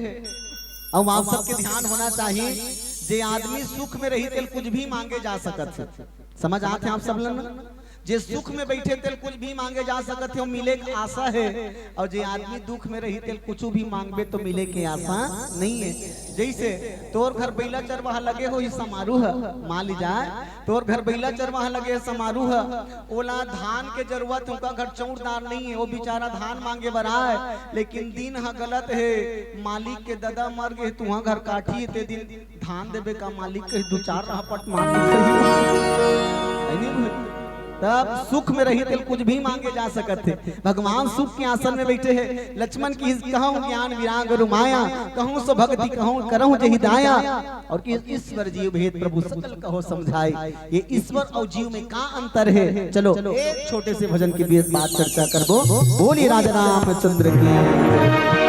अउ आप सबके ध्यान होना चाहिए, जे आदमी सुख में रही तेल कुछ भी मांगे जा सकत हे। समझ आत हे आप सब लन? जे सुख में बइठे तेल कुछ भी मांगे जा सकत हे, मिले के आसा हे, अउ जे आदमी दुख में रही तेल कुछ भी मांगबे तो मिले के आसा नइ हे। जइसे तोर घर बइला चरवाहा लगे होही समारू ह, मान ली जाए तोर घर बइला चरवाहा लगे समारू ह, ओला धान के जरूरत हे, ओकर घर चौरदार नइ हे, वो बेचारा धान मांगे बर आए, लेकिन दिन ह गलत हे, मालिक के ददा मर गे, तुहा घर काठी हे, ते दिन धान देबे का मालिक कही दू चार रहपट मार के कही। है नहीं भाई? तब सुख में रही तेल कुछ भी मांगे जा सकत हे। भगवान सुख के आसन में बइठे हे। लक्ष्मण कहिस कहूँ ज्ञान विराग अरु माया, कहूँ सो भक्ति कहूँ करहु जहि दाया। अउ कि ईश्वर जीव भेद प्रभु सकल कहो समझाए। ये ईश्वर अउ जीव में का अंतर हे? चलो एक छोटे से भजन के बीच बात चर्चा करबो। बोलिए राजा रामचंद्र की।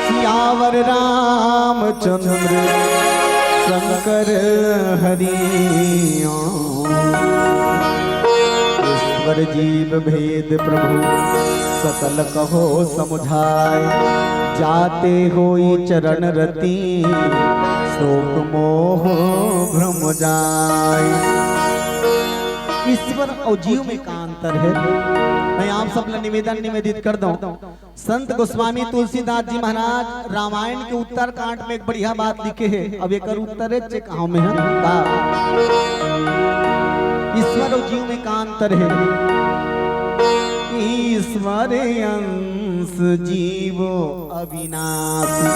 सियावर पर जीव भेद प्रभु सकल कहो समुझाय। जाते होई चरण रति शोक मोह भ्रम जाय। ईश्वर अउ जीव में का अंतर हे? मैं आप सब ला निवेदन निवेदित कर दंव। संत गोस्वामी तुलसीदास जी महाराज रामायण के उत्तरकांड में एक बढ़िया बात लिखे हे। अब एकर उत्तर हे, चेक आव में हे का? ईश्वर अउ जीव में का अंतर हे? ईश्वर अंश जीव अविनाशी,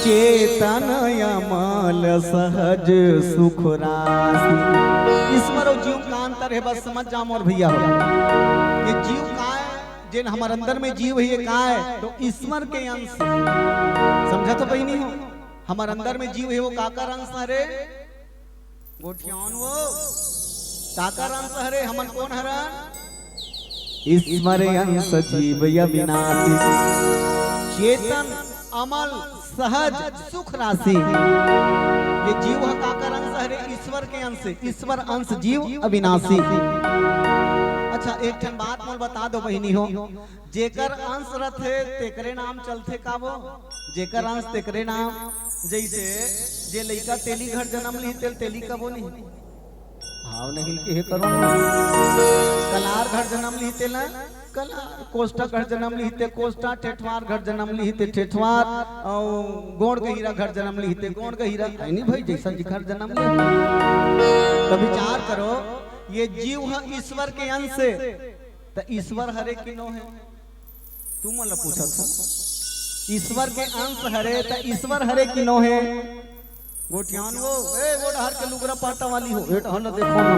चेतन अमल सहज सुख राशि। ईश्वर अउ जीव का अंतर हे, बस समझ जा मोर भैया हो। ये जीव का हे? जेन हमर अंदर में जीव हे, ये का हे? तो ईश्वर के अंश। समझा तो बहिनी हो, हमर अंदर में जीव हे, वो काकर अंश हरे? गोठियावन वो काकर अंश हरे? हमन कोन हरन? ईश्वर अंश जीव अविनाशी, चेतन अमल सहज सुख राशि। ये जीव ह काकर अंश हरे? ईश्वर के अंश। ईश्वर अंश जीव अविनाशी। अच्छा, एक ठन बात मोल बता दो बहिनी हो, जेकर अंश रथे तेकरे नाम चलथे का वो? जेकर अंश तेकरे नाम। जैसे जे लइका तेली घर जन्म लिही तेल तेली कबो नहीं। भाव नहीं के हे करो। कलार घर जन्म लिही तेला कलार, कोष्टा घर जन्म लिही ते कोष्टा, ठेठवार घर जन्म लिही ते ठेठवार, अउ गोंड़ गहिरा घर जन्म लिही ते गोंड़ गहिरा। है नहीं भाई, जैसा जी घर जन्म लिही। तो विचार करो, ये जीव ह ईश्वर के अंश हे, त ईश्वर हरे कि नो हे? तुमन ला पूछत हूँ, ईश्वर के अंश हरे त ईश्वर हरे कि नो हे? गोठियावन वो, ए, वो डहर के लुगरा पाटा वाली हो, ए डहर ला देखो ना।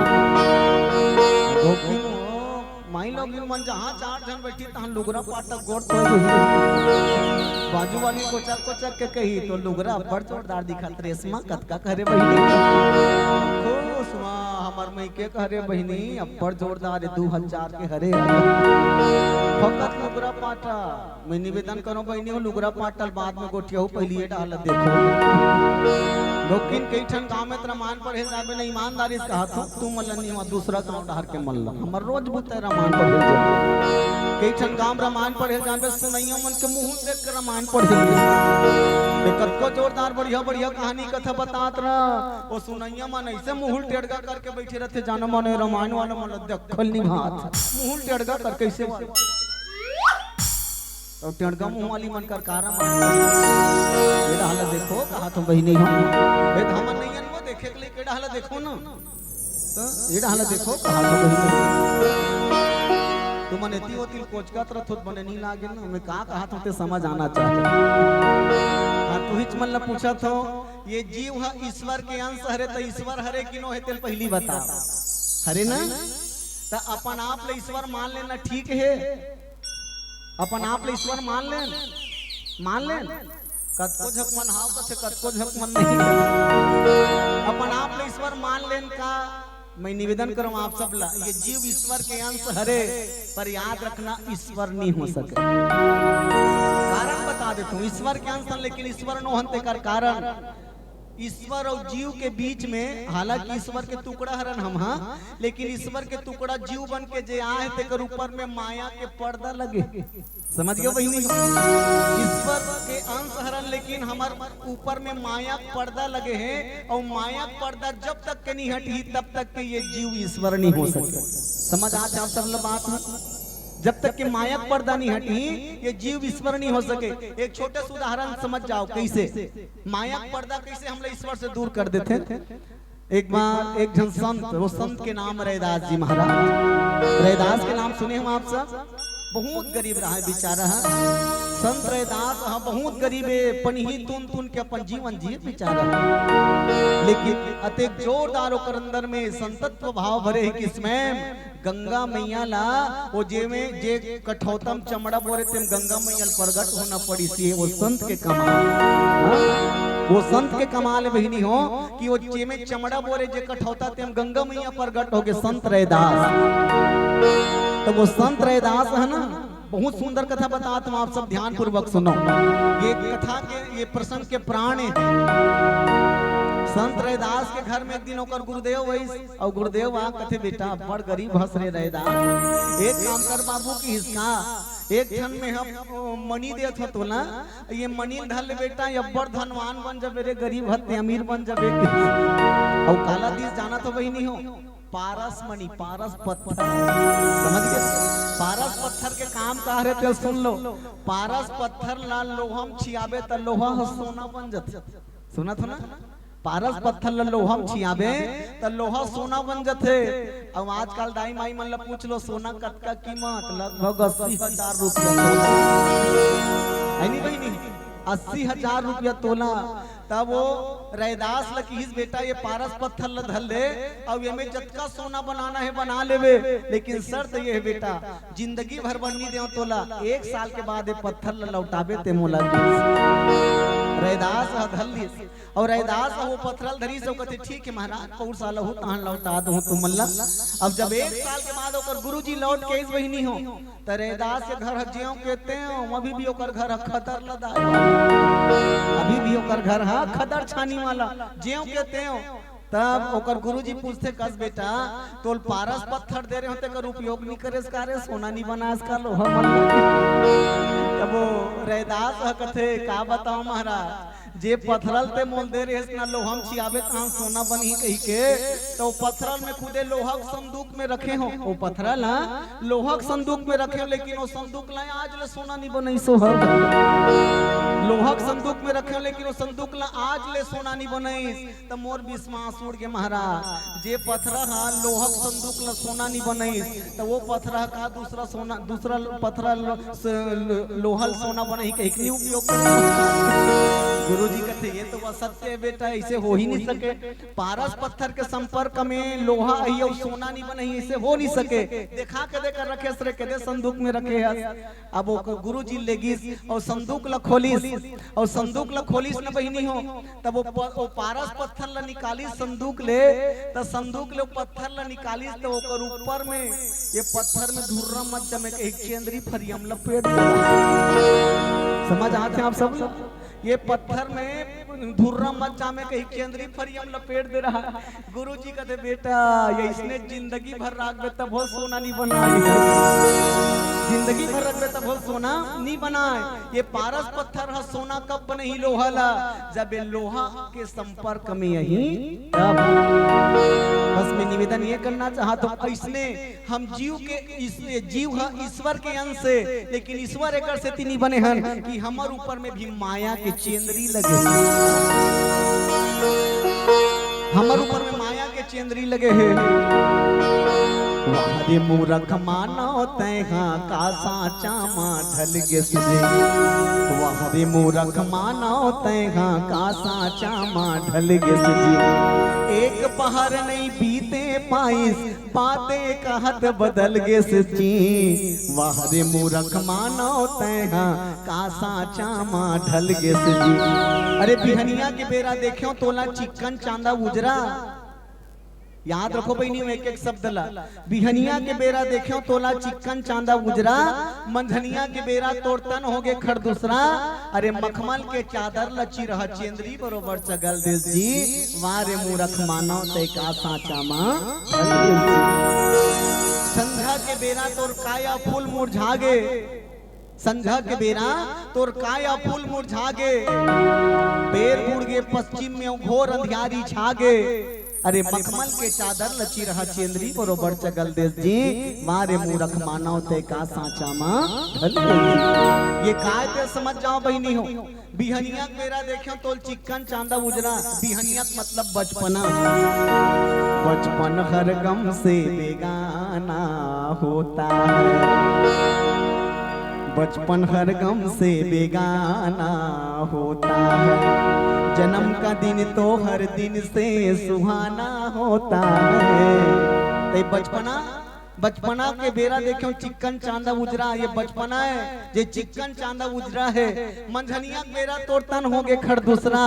गोठियावन वो, माई लोगिन मन जहाँ चार झन बैठी, तहाँ लुगरा पाटा गोड़ तो बाजू वाली कोचर कोचर के कही, तो लुगरा अब्बड़ जोरदार दिखत, रेशमा कतका करे बहिनी। खुश हुआ, हमर मई के करे बहिनी, अब्बड़ जोरदार हे, दू हजार के हरे। फकत लुगरा पाटा। मैं निवेदन करो बहिनी हो, लुगरा पाटा ल बाद में गोठियाहू, पहली ये डहर ला देखो। लेकिन कई ठन गाँव में त रामायण पढ़े जाबे न, ईमानदारी से कहा तू, तू मन ला नहीं हुआ, दूसरा गाँव डहर के मन ला। हमर रोज बुता हे रामायण पढ़े जाबे। कई ठन गाँव में रामायण पढ़े जाबे, सुनइया मन के मुँह देख के रामायण पढ़े। ते कतको जोरदार बढ़िया बढ़िया कहानी कथा बतात रहा, वो सुनइया मन ऐसे मुँह टेड़गा करके बैठे रहते, जानो मानो रामायण वाला मन ला देखल नहीं भात। मुँह टेड़गा करके ऐसे वाला। अउ टेड़गा मुँह वाली मन कर कारम। ए डहर ला देखो, कहा तो बहिनी हो। ए धामन नहीं अन वो देखे के लिए के डहर ला देखो ना। तो ए डहर ला देखो, कहा तो बहिनी। तुमन एती ओती कोचकत रथो त बने नहीं लागे ना। मैं का कहा तो ते समझ आना चाहिए। हाँ, तुहिच मन ला पूछत हूँ, ये जीव ह ईश्वर के अंश हरे, त ईश्वर हरे कि नो हे, तेल पहली बता। हरे ना? त अपन आप ले ईश्वर मान लेना ठीक हे? अपन आप ले ईश्वर मान लेन, मान लेन। कतको झक मन हाव कथे, कतको झक मन नहीं। अपन आप ले ईश्वर मान लेन का? मैं निवेदन करूं आप सब ला, ये जीव ईश्वर के अंश हरे, पर याद रखना, ईश्वर नहीं हो सके। कारण बता देता हूँ, ईश्वर के अंश हन, लेकिन ईश्वर नो हन, तेकर कारण ईश्वर अउ जीव के बीच में, हालांकि ईश्वर के टुकड़ा हरन हम, हाँ, लेकिन ईश्वर के टुकड़ा जीव बन के जे आए, तेकर ऊपर में माया के पर्दा लगे। समझ गए बहिनी? ईश्वर के अंश हरन, लेकिन हमर ऊपर में माया के पर्दा लगे हे, अउ माया के पर्दा जब तक के नहीं हटही, तब तक के ये जीव ईश्वर नहीं हो सके। समझ आथे आप सब ला बात में? जब तक के माया के पर्दा नहीं हटही, ये जीव ईश्वर नहीं हो सके। एक छोटे से उदाहरण समझ जाओ, कैसे माया के पर्दा कैसे हमला ईश्वर से दूर कर देथे। एक बार एक झन संत, वो संत के नाम रैदास जी महाराज। रैदास के नाम सुने हो आप सब? बहुत गरीब रहा है बेचारा है। संत रैदास ह बहुत गरीब हे, पनही तुन तुन के अपन जीवन जिए बेचारा है। लेकिन अतेक जोरदार ओकर अंदर में संतत्व भाव भरे हे कि स्वयं गंगा मैया ला, वो जे में जे कठौता म चमड़ा बोरे तेम गंगा मैया ल प्रगट होना पड़िस, ये वो संत के कमाल। हाँ? वो संत के कमाल हे बहिनी हो, कि वो जे में चमड़ा बोरे जे कठौता तेम गंगा मैया प्रगट होगे, संत रैदास। तो वो संत रैदास हे ना, बहुत सुंदर कथा बतात हूँ, आप सब ध्यानपूर्वक सुनो। ये कथा के, ये प्रसंग के प्राण हे। संत रैदास के घर में एक दिन ओकर गुरुदेव आइस, अउ गुरुदेव आ कथे, "बेटा, बड़ गरीब हस रे रैदास, एक काम कर बाबू, कि इसका एक ठन में हम, ओ, मणि देत हो तोला, ये मणि ल धर ले बेटा, ये बड़ धनवान बन जबे रे, गरीब हस ते अमीर बन जबे।" अउ काला दिस जानत हो बहिनी हो, पारस मणि, पारस पत्थर, समझ गए? पारस पत्थर के काम का हरे ते सुन लो। पारस पत्थर ला लोहा म छियाबे त लोहा ह सोना बन जथे। सुनत हो ना? पारस पत्थर ला लोहा म छियाबे त लोहा सोना बन जथे। अब आजकल दाई माई मन ला पूछ लो, सोना कतका कीमत? लगभग अस्सी हजार रुपया तोला। है नी बहिनी? अस्सी हजार रुपया तोला। तब वो रैदास ल किहिस, "बेटा, ये पारस पत्थर ल धर ले, अउ एमे जतका सोना बनाना हे, बना लेबे, लेकिन शर्त ये हे बेटा, जिंदगी भर बर नी देव तोला, एक साल के बाद ये पत्थर ल लौटाबे ते मोला।" रैदास ह धर लिस, अउ रैदास ह वो पत्थर ल धरिस, अउ कथे, "ठीक हे महाराज, पौर साल अहू तहां लौटा दूं तुमन ल।" अब जब एक साल के बाद ओकर गुरुजी लौट के आइस बहिनी हो, त रैदास के घर ह ज्यों के त्यों, अभी भी ओकर घर ह खदर लदाय वाला। अभी भी ओकर घर ह खदर छानी वाला, ज्यों के त्यों। तब ओकर गुरुजी पूछथे, "कस बेटा, तोल पारस पत्थर दे रहे हो, तेकर उपयोग नी करेस का रे? सोना नी बनास का लोहा मन ल?" तब वो रैदास ह कथे, "का बताओ महाराज, जे पथरा ल ते मोल दे रेहेस ना, लोहा म छियाबे तहां सोना बनही कहिके, त ओ पथरा ल में खुदे लोहा के संदूक में रखे हो। ओ पथरा ल लोहा के संदूक में रखे हो, लेकिन ओ संदूक ल आज ले सोना नी बनइस हो। लोहा के संदूक में रखे हो, लेकिन ओ संदूक ल आज ले सोना नी बनइस।" त मोर विश्वास उड़ गे महाराज, जे पथरा ह लोहा के संदूक ल सोना नी बनइस, त वो पथरा ह का दूसरा सोना, दूसरा पथरा ल-, स-, ल-, लोहा ल सोना बनही कहिके नी उपयोग करे। गुरुजी कथे, "ये तो असत्य हे बेटा, अइसे हो ही नी सके। पारस पत्थर के संपर्क में लोहा अही अउ सोना नी बनही, अइसे हो नी सके। देखा के देकर रखे हस रे, के दे संदूक में रखे हस।" अब ओकर गुरुजी ले गिस अउ संदूक ल खोलिस, अउ संदूक ल खोलिस न बहिनी हो, तब वो प-, वो पारस पत्थर ल निकालिस संदूक ले, त संदूक ले वो पत्थर ल निकालिस, त ओकर ऊपर में, ये पत्थर में धुर्रा मत जमे कहिके चेंदरी फरिया म लपेट दे। समझ आथे आप सब? ये पत्थर में धुर्रा मत जामे कहिके चेंदरी फरिया म लपेट दे रहा। गुरुजी कथे, "बेटा, ये अइसने जिंदगी भर राखबे तभो सोना नी बनाय, जिंदगी भर रखबे तभो सोना नी बनाय। ये पारस पत्थर ह सोना कब बनही लोहा ला? जब ये लोहा के संपर्क में अही तब।" बस मैं निवेदन ये करना चाहत हूं, अइसने हम जीव के, इस, जीव ह ईश्वर के अंश हे, लेकिन ईश्वर एकर सेती नी बने हन कि हमर ऊपर में भी माया के चेंदरी लगे। हमर ऊपर में माया के चेंदरी लगे हे। वाह रे मूरख मानव तैहा का सांचा मा ढल गेस रे। वाह रे मूरख मानव तैहा का सांचा मा ढल गेस जी। एक पहर नइ बीते पाइस, बाते कहत बदल गेस जी। वाह रे मूरख मानव तैहा का सांचा मा ढल गेस जी। अरे बिहनिया के बेरा देखेंव तोला चिक्कन चांदा उजरा। याद रखो बहिनी, एक एक शब्द ला। बिहनिया के बेरा देखेंव तोला चिक्कन चांदा उजरा, मंझनिया के बेरा तोर तन होगे खरदुसरा। अरे मखमल के चादर ल चिरहा चेंदरी बरोबर चगल देस जी। वाह रे मूरख मानव तैं का सांचा मा ढल गेस जी। संझा के बेरा तोर काया फूल मुरझा गे, संझा के बेरा तोर काया फूल मुरझा गे, बेर बुड़ गे पश्चिम में घोर अंधियारी छा गे। अरे मखमल के चादर ल चिरहा चेंदरी बरोबर चगल देस जी। वाह रे मूरख मानव तैं का सांचा मा ढल गेस जी। ये काय ते समझ जाओ बहिनी हो। बिहनिया के बेरा देखेंव तोल चिक्कन चांदा उजरा। बिहनिया के मतलब बचपना। बचपन हर गम से बेगाना होता है, बचपन हर गम से बेगाना होता है, जन्म का दिन तो हर दिन से सुहाना होता है। तैं बचपना, बचपना के बेरा देखेंव चिक्कन चांदा उजरा, ये बचपना हे, जे चिक्कन चांदा उजरा हे। मंझनिया के बेरा तोर तन होगे खरदुसरा,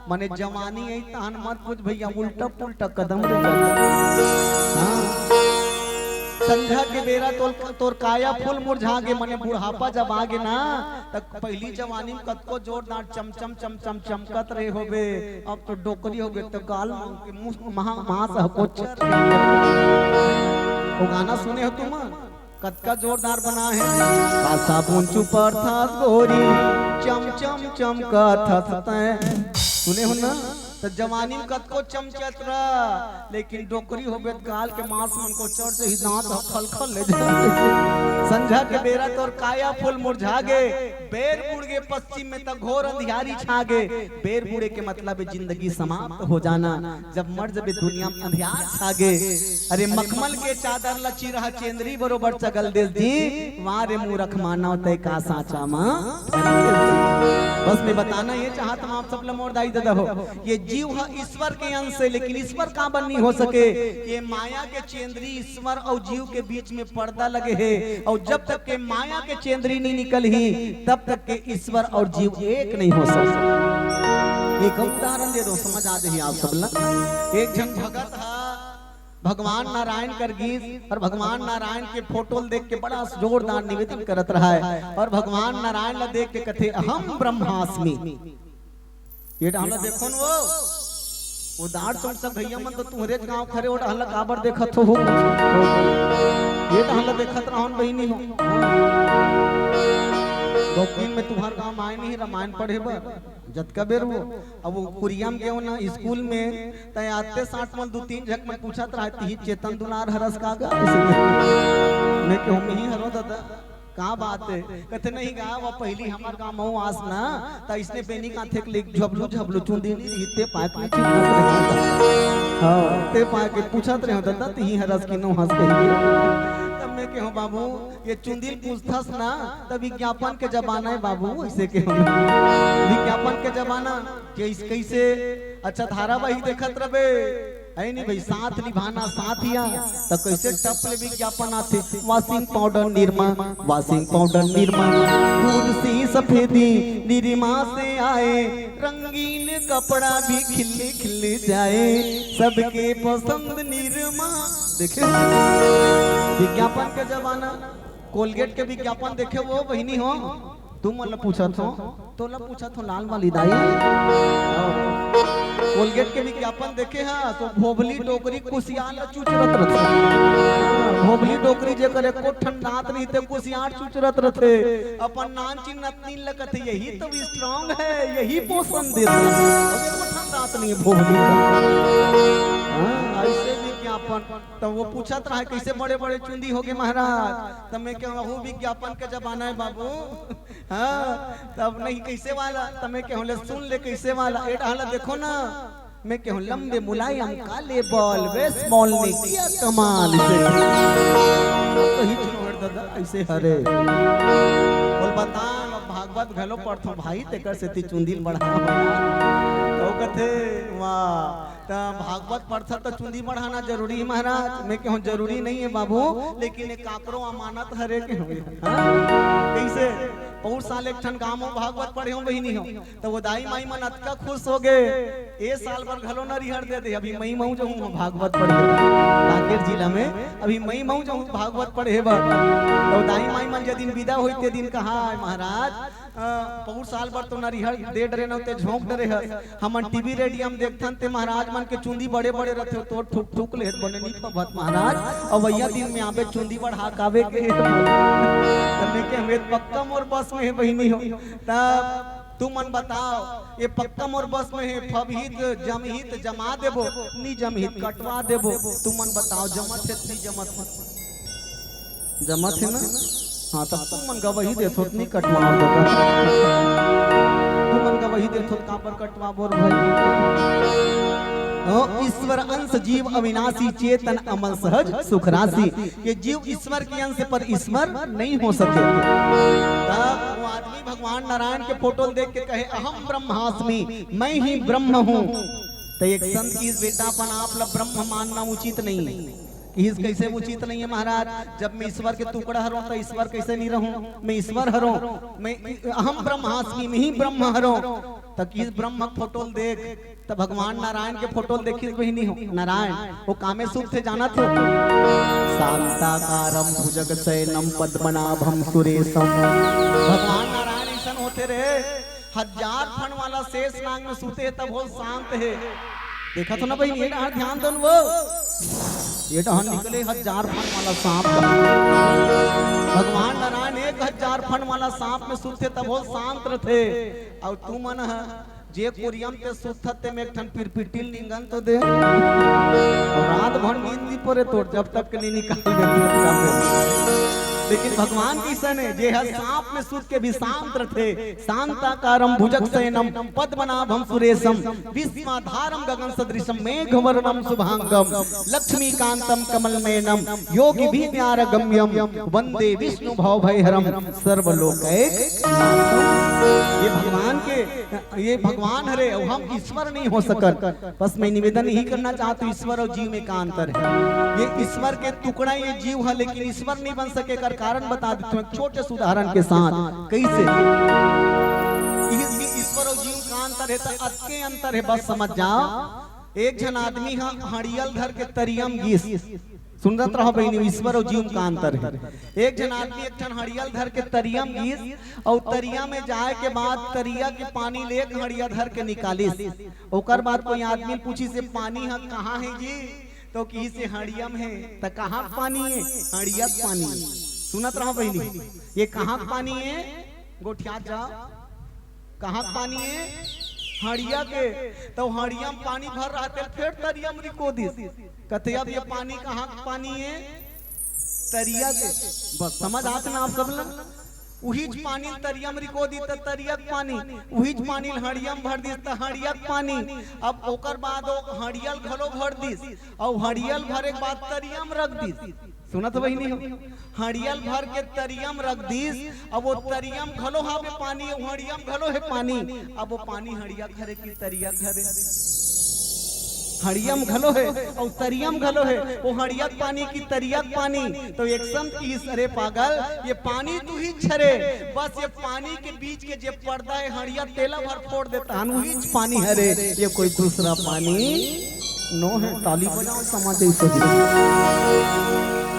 माने जवानी हे तहन मत पूछ भइया, उल्टा पुल्टा कदम ले जाथे। हाँ। संझा के बेरा तोर, तोर काया फूल मुरझा गे, मने बुढ़ापा जब आ गे ना, त पहिली जवानी में कतको जोरदार चमचम चमचम चमकत रहे होबे, अब तो डोकरी होगे, त गाल मांग के मुंह, महा-, मांस ह कोचर। वो गाना सुने हो तुम? कतका जोरदार बना है। का साबुन चुपरथस गोरी, चम चम चमकथस तैं। सुने हो ना? त जवानी में कतको चमचत रह, लेकिन डोकरी होबे त गाल के मांस मन कोचर जाही, दांत ह खलखल ले जाही। संझा के बेरा तोर काया फूल मुरझा गे, बेर बुड़ गे पश्चिम में त घोर अंधियारी छा गे। बेर बुड़े के मतलब है जिंदगी समाप्त हो जाना, जब मर जबे दुनिया में अंधियार छा गे। अरे मखमल के चादर ल चिरहा चेंदरी बरोबर चगल देस जी, वाह रे मूरख मानव तैं का सांचा म। बस मैं बताना ये चाहत हूँ आप सब ल मोर दाई ददा हो, ये जीव ह ईश्वर के अंश है, लेकिन ईश्वर काबर नहीं हो सके? ये माया के चेंदरी ईश्वर और जीव के बीच में पर्दा लगे है, और जब तक के माया के चेंदरी नहीं निकल ही, तब तक के ईश्वर और जीव एक नहीं हो सकते। एक उदाहरण दे दो, समझ आ जाही आप सब ला। एक झन भगत हा भगवान नारायण कर गीस और भगवान नारायण के फोटो ल देख के बड़ा जोरदार निवेदन करत रहा है, और भगवान नारायण ला देख के कथे, "अहम ब्रह्मास्मि।" ये डहला देखो न वो, वो दाढ़ चौंसक भैया मन तो तुहरे गांव खरे, वो डहला काबर देखत हो? ये डहला देखत रहन बहिनी हो। दो तीन में तुम्हार गांव में आए नहीं रामायण पढ़े बर, जतका बेर वो, अब वो कुरिया में गए ना स्कूल में, तय आते साथ मन दो तीन झक मन पूछत रहा, "तिही चेतन दुलार हरस का गा?" ऐसे के। मैं कहूँ, "मैं ही हरो दादा।" का बात है? कथे, "नहीं गा, वो पहली हमार गांव मऊ आस ना, त इसने बेनी का थे के ले झबलू झबलू चुंदी नहीं रही, ते पाए के नहीं चीज हाँ, ते पाए के पूछत रहे हो, "दादा, तिही हरस की नो हंस के?" तब मैं कहूँ, "बाबू, ये चुंदी ल पूछथस ना, त विज्ञापन के जमाना है बाबू, ऐसे के हम विज्ञापन के जमाना, कैस-, कैसे अच्छा धारावाहिक देखत रबे, है नहीं भाई, साथ निभाना साथिया, त कैसे टप ले विज्ञापन आथे, washing powder Nirma, washing powder Nirma, दूध सी सफेदी निरमा से आए, रंगीन कपड़ा भी खिल खिल जाए, सबके पसंद निरमा।" देखे विज्ञापन के जमाना, कोलगेट के विज्ञापन देखे वो बहिनी हो, तुम मन ल पूछत हो, तोला पूछत हो लाल वाली दाई। कोलगेट के विज्ञापन देखे हा, तो भोभली डोकरी कुसियार ल चुचरत रथे। भोभली डोकरी जेकर एको ठन दांत नहीं ते कुसियार चुचरत रथे। अपन नान चिन नतनीन ल कथे, "यही तो स्ट्रांग है, यही पोषण देता है।" अब एको ठन दांत नहीं है भोभली का। हाँ, ऐसे विज्ञापन। तो वो पूछत रहा, "कैसे बड़े बड़े चुंदी होगे महाराज?" तब मैं कहूँ, "अहू विज्ञापन के जमाना है बाबू।" हाँ, तब नहीं कैसे वाला, तब मैं कहूँ, "ले सुन ले कैसे वाला, ए डहला देखो ना।" मैं कहूँ, "लंबे मुलायम काले बाल, वे स्मॉल ने किया कमाल।" से तो ही छोड़ दादा, ऐसे हरे। बोल बता, अब भागवत घलो पढ़थो भाई, तेकर सेती चुंदी बढ़ा। तो कथे, वाह, त भागवत पढ़थस त चुंदी बढ़ाना जरूरी है महाराज? मैं कहूँ जरूरी नहीं है बाबू, लेकिन ये काकरो अमानत हरे के हुए। हाँ? कैसे? पौर साल एक ठन गाँव में भागवत पढ़े हो बहिनी हो, त वो दाई माई मन अतका खुश हो गए, ए साल बर घलो नरिहर दे दे, अभी मई मऊ जाहूँ भागवत पढ़े कांकेर जिला में, अभी मई मऊ जाहूँ भागवत पढ़े बर। तो दाई माई मन जे दिन विदा होई ते दिन कहा, महाराज, अ, पौर साल बर तो नरिहर दे डरे न ते झोंक डरे हस। हमन टीवी रेडियो में देखथन ते महाराज मन के चुंदी बड़े बड़े रथे, तो ठुक ठुक लेत बने नी फबत महाराज। अवइया दिन में आबे चुंदी बढ़ा काबे के। तने के हमें पक्का मोर बस में है बहिनी हो। तब तुमन बताओ, ये पक्का मोर बस में है, फबहित, जमहित, जमा देबो, नी जमहित, कटवा देबो। तुमन बताओ, जमत है, नी जमत है? जमत है ना? हाँ, तब तुमन गवाही देथो, नहीं कटवाओ दादा। तुमन गवाही देथो, काबर कटवाबो रे भाई? ओ, ईश्वर अंश जीव अविनाशी, चेतन अमल सहज सुख राशि। ये जीव ईश्वर के अंश पर ईश्वर नहीं हो सके। तब वो आदमी भगवान नारायण के फोटो देख के कहे, "अहम ब्रह्मास्मि, मैं ही ब्रह्म हूँ।" तो एक संत की बेटा अपन आप ला ब्रह्म मानना उचित नहीं है। कि इस कैसे उचित नहीं है महाराज, जब मैं ईश्वर के टुकड़ा हरों तो ईश्वर कैसे नहीं रहूं? मैं ईश्वर हरों, मैं अहम ब्रह्मास्मि, मैं ही ब्रह्म हरों। त किस ब्रह्म के फोटो ल देख, त भगवान नारायण के फोटो ल देखिस बहिनी हो। नारायण वो कामे सुत थे जानत हो? शांताकारम भुजग शयनम पद्मनाभम सुरेशम। भगवान नारायण ऐसन होते रे, हजार फन वाला शेष नाग में सुते तब हो शांत हे। देखत हो ना बहिनी, ये डहर ध्यान दो न वो, ये डहर निकले हजार फन वाला सांप। भगवान नारायण एक हजार फन वाला सांप में सुते तब हो शांत रथे। अउ तुमन ह जे कोरियम ते सुत्थत ते में एक ठन पिरपिटिल निंगन तो दे। अउ रात भर नींद नी परे तोर, जब तक के नी निकाल दे। लेकिन भगवान किसन हे, जे ह सांप में सुत के भी शांत रथे। शांताकारम भुजग शयनम पद्मनाभम सुरेशम विश्वाधारम गगन सदृशम मेघवर्णम शुभांगम लक्ष्मीकांतम कमल नयनम योगी भी प्यार गम्यम वंदे विष्णु भव भयहरम सर्वलोकैक। ये भगवान के, ये भगवान हरे, अउ हम ईश्वर नहीं हो सकत। बस मैं निवेदन यही करना चाहत हूँ, ईश्वर अउ जीव में का अंतर हे। ये ईश्वर के टुकड़ा ये जीव हे, लेकिन ईश्वर नहीं बन सके। एकर कारण बता देत हूँ एक छोटे से उदाहरण के साथ। कैसे? इस ईश्वर अउ जीव का अंतर हे, त अतके अंतर हे, बस समझ जाओ। एक झन आदमी ह हड़ियल धर के तरियम गिस। सुनत रहो बहिनी, ईश्वर अउ जीव का अंतर हे। एक झन आदमी एक ठन हड़ियल धर के तरियम गिस, अउ तरिया में जाए के बाद तरिया के पानी ले एक हड़िया धर के निकालिस। ओकर बाद कोई आदमी पूछिस, "ये पानी ह कहाँ हे जी?" तो किहिस, "ये हड़ियम हे।" "त कहाँ के पानी हे?" "हड़िया के पानी।" सुनत रहो बहिनी, ये कहाँ के पानी हे? गोठियात जाओ। कहाँ के पानी हे? हड़िया के। तो हड़िया में पानी भर रहा, तेल फेर तरिया में रिको दिस। कथे, "अब ये पानी कहाँ के पानी हे?" तरिया के। बस समझ आत ना आप सब ला? उहीच पानी ल तरिया में रिको दी त तरिया के पानी, उहीच पानी ल हड़िया में भर दिस त हड़िया के पानी। अब ओकर बाद वो हड़िया ल घलो भर दिस, अउ हड़िया ल भरे के बाद तरिया में रख दिस। सुनत बहिनी हो, हड़िया ल भर के तरिया में रख दिस। अब वो तरिया में घलो हावे पानी, वो हड़िया में घलो हे पानी। अब वो पानी हड़िया के हरे कि तरिया के हरे? हड़िया में घलो हे अउ तरिया में घलो हे। वो हड़िया के पानी कि तरिया के पानी? तो एक संत किहिस, "अरे पागल, ये पानी त उहीच हरे, बस ये पानी के बीच के जे पर्दा हे हड़िया, तेला भर फोर देत हन, उहीच पानी हरे, ये कोई दूसरा पानी नो हे।" ताली बजाओ समाज, ऐसे भी।